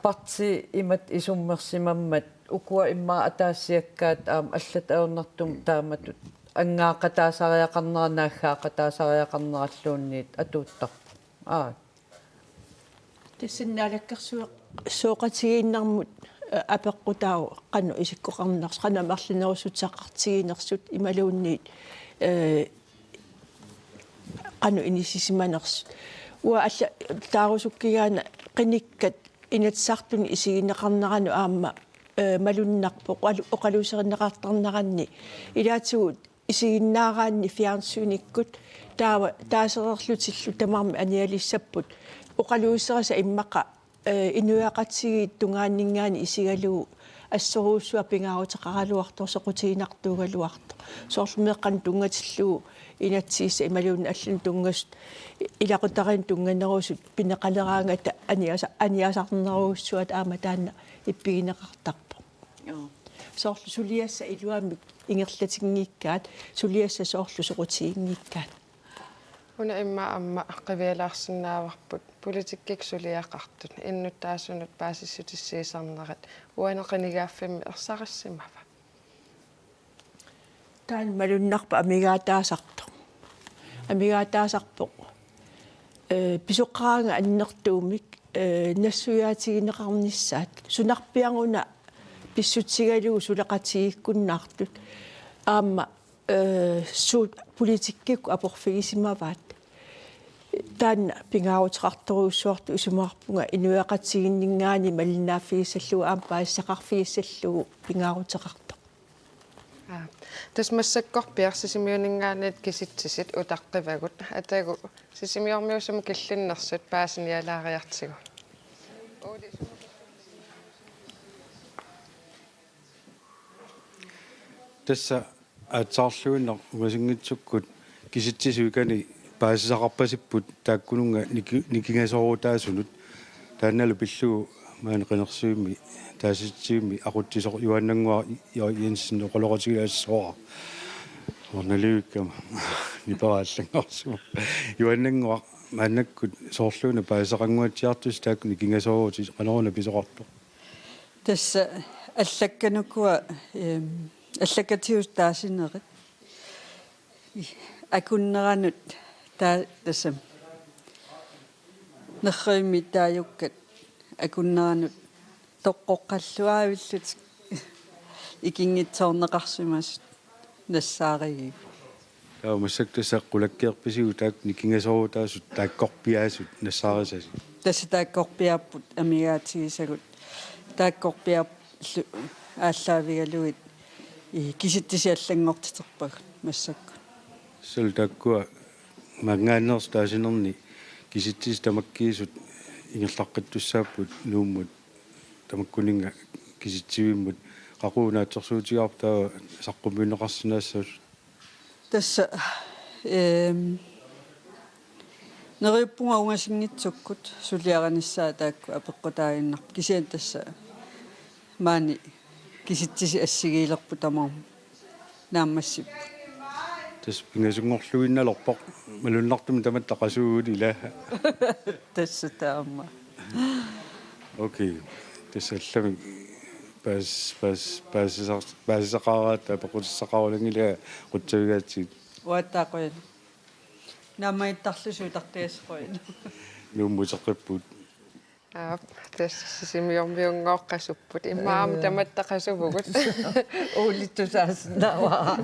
Parti imatut isummersimammat ukua immaqa ataasiakkaat aamma allat ajornartumik taamatut angaaqataasariaqarnera naaggaaqataasariaqarneralluunniit atuuttarpoq. Aa. Tassani naalakkersueq-, -sueqatigiinnarmut, eh, apeqqutaavoq qanoq isikkoqarnersoq, qanoq amerlanerussuteqartiginersut imaluunniit, eh, qanoq inissisimanersut. Uanga alla taarusukkigaanni qinikkat Inatsisartuni isigineqarneranut aamma, eh, malunnarpoq oqalu-, oqaluuserineqartarneranni. Ilaatigut isiginnaaraanni fjernsynikkut taava taasereerlutillu tamarmik anialissapput. Oqaluuserisa immaqa, eh, inuiaqatigiit tungaanninngaanniit isigalugu assorujussuaq pingaaruteqaraluartoq, soqutiginartuugaluartoq. Soorlu meeqqanut tunngatillugu inatsisissaq imaluunniit allanut tunngasut, ilaqutariinnut tunnganerusut pineqaleraangata aniasa-, aniasarnerujussuat aamma taanna ippigineqartarpoq. Joo. Soorlu suliassat iluamik ingerlatinngikkaat, suliassat soorlu soqutiginngikkaat. Una immaqa aamma qivialaarsinnaavarput politikkikkut suliaqartut, innuttaasunut paasissutissiisarnerat, uani qinigaaffimmi ersarissimava? Taanna malunnarpoq amigaataasartoq. Amigaataasarpoq. Eh, pisoqaraangat annertuumik, eh, nassuiaatigineqarnissaat. Sunarpiaq una pissutigalugu suleqatigiikkunnaartut. Aamma, eh, suut politikkikkut aporfigisimavaat. Taanna pingaaruteqartorujussuartut isumaqarpunga inuiaqatigiinninngaanniit malinnaaffigissallugu aamma paasisaqarfigissallugu pingaaruteqartoq. Aa. Tassa massakkorpiaq Sisimiuninngaanniit kisitsisit utaqqivagut. Atagu Sisimiormiut sumut killinnersut paasinialaariartigu. Tassa aatsaarluinnaq ungasinngitsukkut kisitsisut ikani paasisaqarpasipput taakkununnga niki-, nikingasoorutaasunut. Taannalu pillugu maani qinersivimmi taasisitsivimmi aqutsisoq Juaannannguaq Jo-, Jensen oqaloqatigilaassuara. Ornalivikkama nipera allanngorsimavoq. Juaannannguaq maannakkut soorluuna paasisaqannguatsiartusi taakku nikingasoorutit qanoruna pisoqartoq. Tassa allakkanukua, ehm, allakkatigut taasinerit. Akunneranut taa-, tassami. Nerrivimmi taajukkat akunneranut toqqoqqalluaavillutik ikinngitsoorneqarsimasut nassaarigigut. Taava massakkut tassa qulakkeerpisigut taakku nikingasoorutaasut taakkorpiaasut nassaarisasi? Tassa taakkorpiaapput amigaatigisagut. Taakkorpiaappu-, -llu aallaavigalugit, ii, kisitsisit allanngortiterpagut massakkut. Suli taakkua maanngaanneersut taasinerni kisitsisit tamakkiisut ingerlaqqittussaapput Nuummut tamakkuninnga kisitsivimmut. Qaqugu naatsorsuutigaarpa taava saqqummiunneqarsinnaassasoq? Tassa, ehm, neriuppunga ungasinngitsukkut suliarinissaat taakku apeqqutaaginnarput. Kisianni tassa maani kisitsisit assigiilerput tamarmik naammassipput. Tassa pingasunngorluinnalerpoq, malunnartumik tamatta qasuugut ila. Tassa taama. Okay. Tassa allamik paas-, paas-, paasisaq-, paasisaqaraat apeqqutissaqarunanngilanga qutsavigaatsigit. Uattaaq qujan. Naammagiittarlusi utaqqigassat qujan. Nuummut uteqqipput. Aap, tassa Sisimiormiunngooq qasupput. Immaqa aamma tamatta qasuvugut. Uulittusaasinnaavara.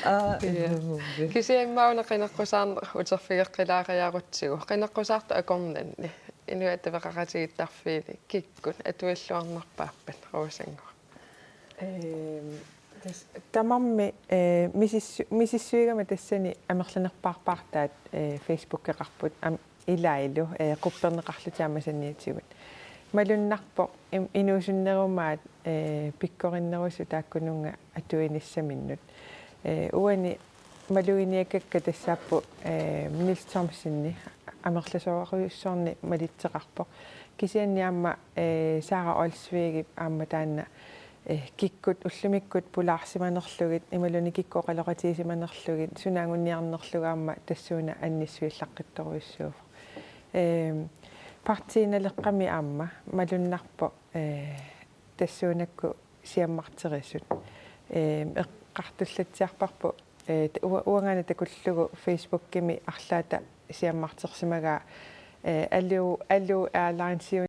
Aa, ja. Nuummi. Kisianni immaqa una qineqqusaarneq uterfigeqqilaariarutsigu. Qineqqusaartut akornanni. Inuit Attaveqaqatigiittarfiini kikkut atuilluarnerpaappat, Rosengård? Ehm, tas-, tamarmik, eh, misissu-, misissuigama tassani amerlanerpaarpaartaat, eh, Facebookeqarput am-, ilaallu, eh, qupperneqarlutik aamma saniatigut. Malunnarpoq im-, inuusunnerumaat, eh, pikkorinnerusut taakkununnga atuinissaminnut. Eh, uani maluginiakkakka tassaapput, eh, Niels Thomsenip amerlasoorujussuarnik malitseqarpoq. Kisianni aamma, eh, Sara Olsvigip aamma taanna, eh, kikkut ullumikkut pulaarsimanerlugit, imaluunniit kikkut oqaloqatigisimanerlugit, suna anguniarnerlugu aamma tassuuna annissuillaqqittorujussuuvoq. Ehm, Partii Naleqqami aamma malunnarpoq, ee, tassuunakkut siammarterisut. Ee, eqqartullatsiarparput, ee, ta-, ua-, uangaana takullugu Facebookimi arlaata siammartersimagaa, ee, Alu, Alu Airlines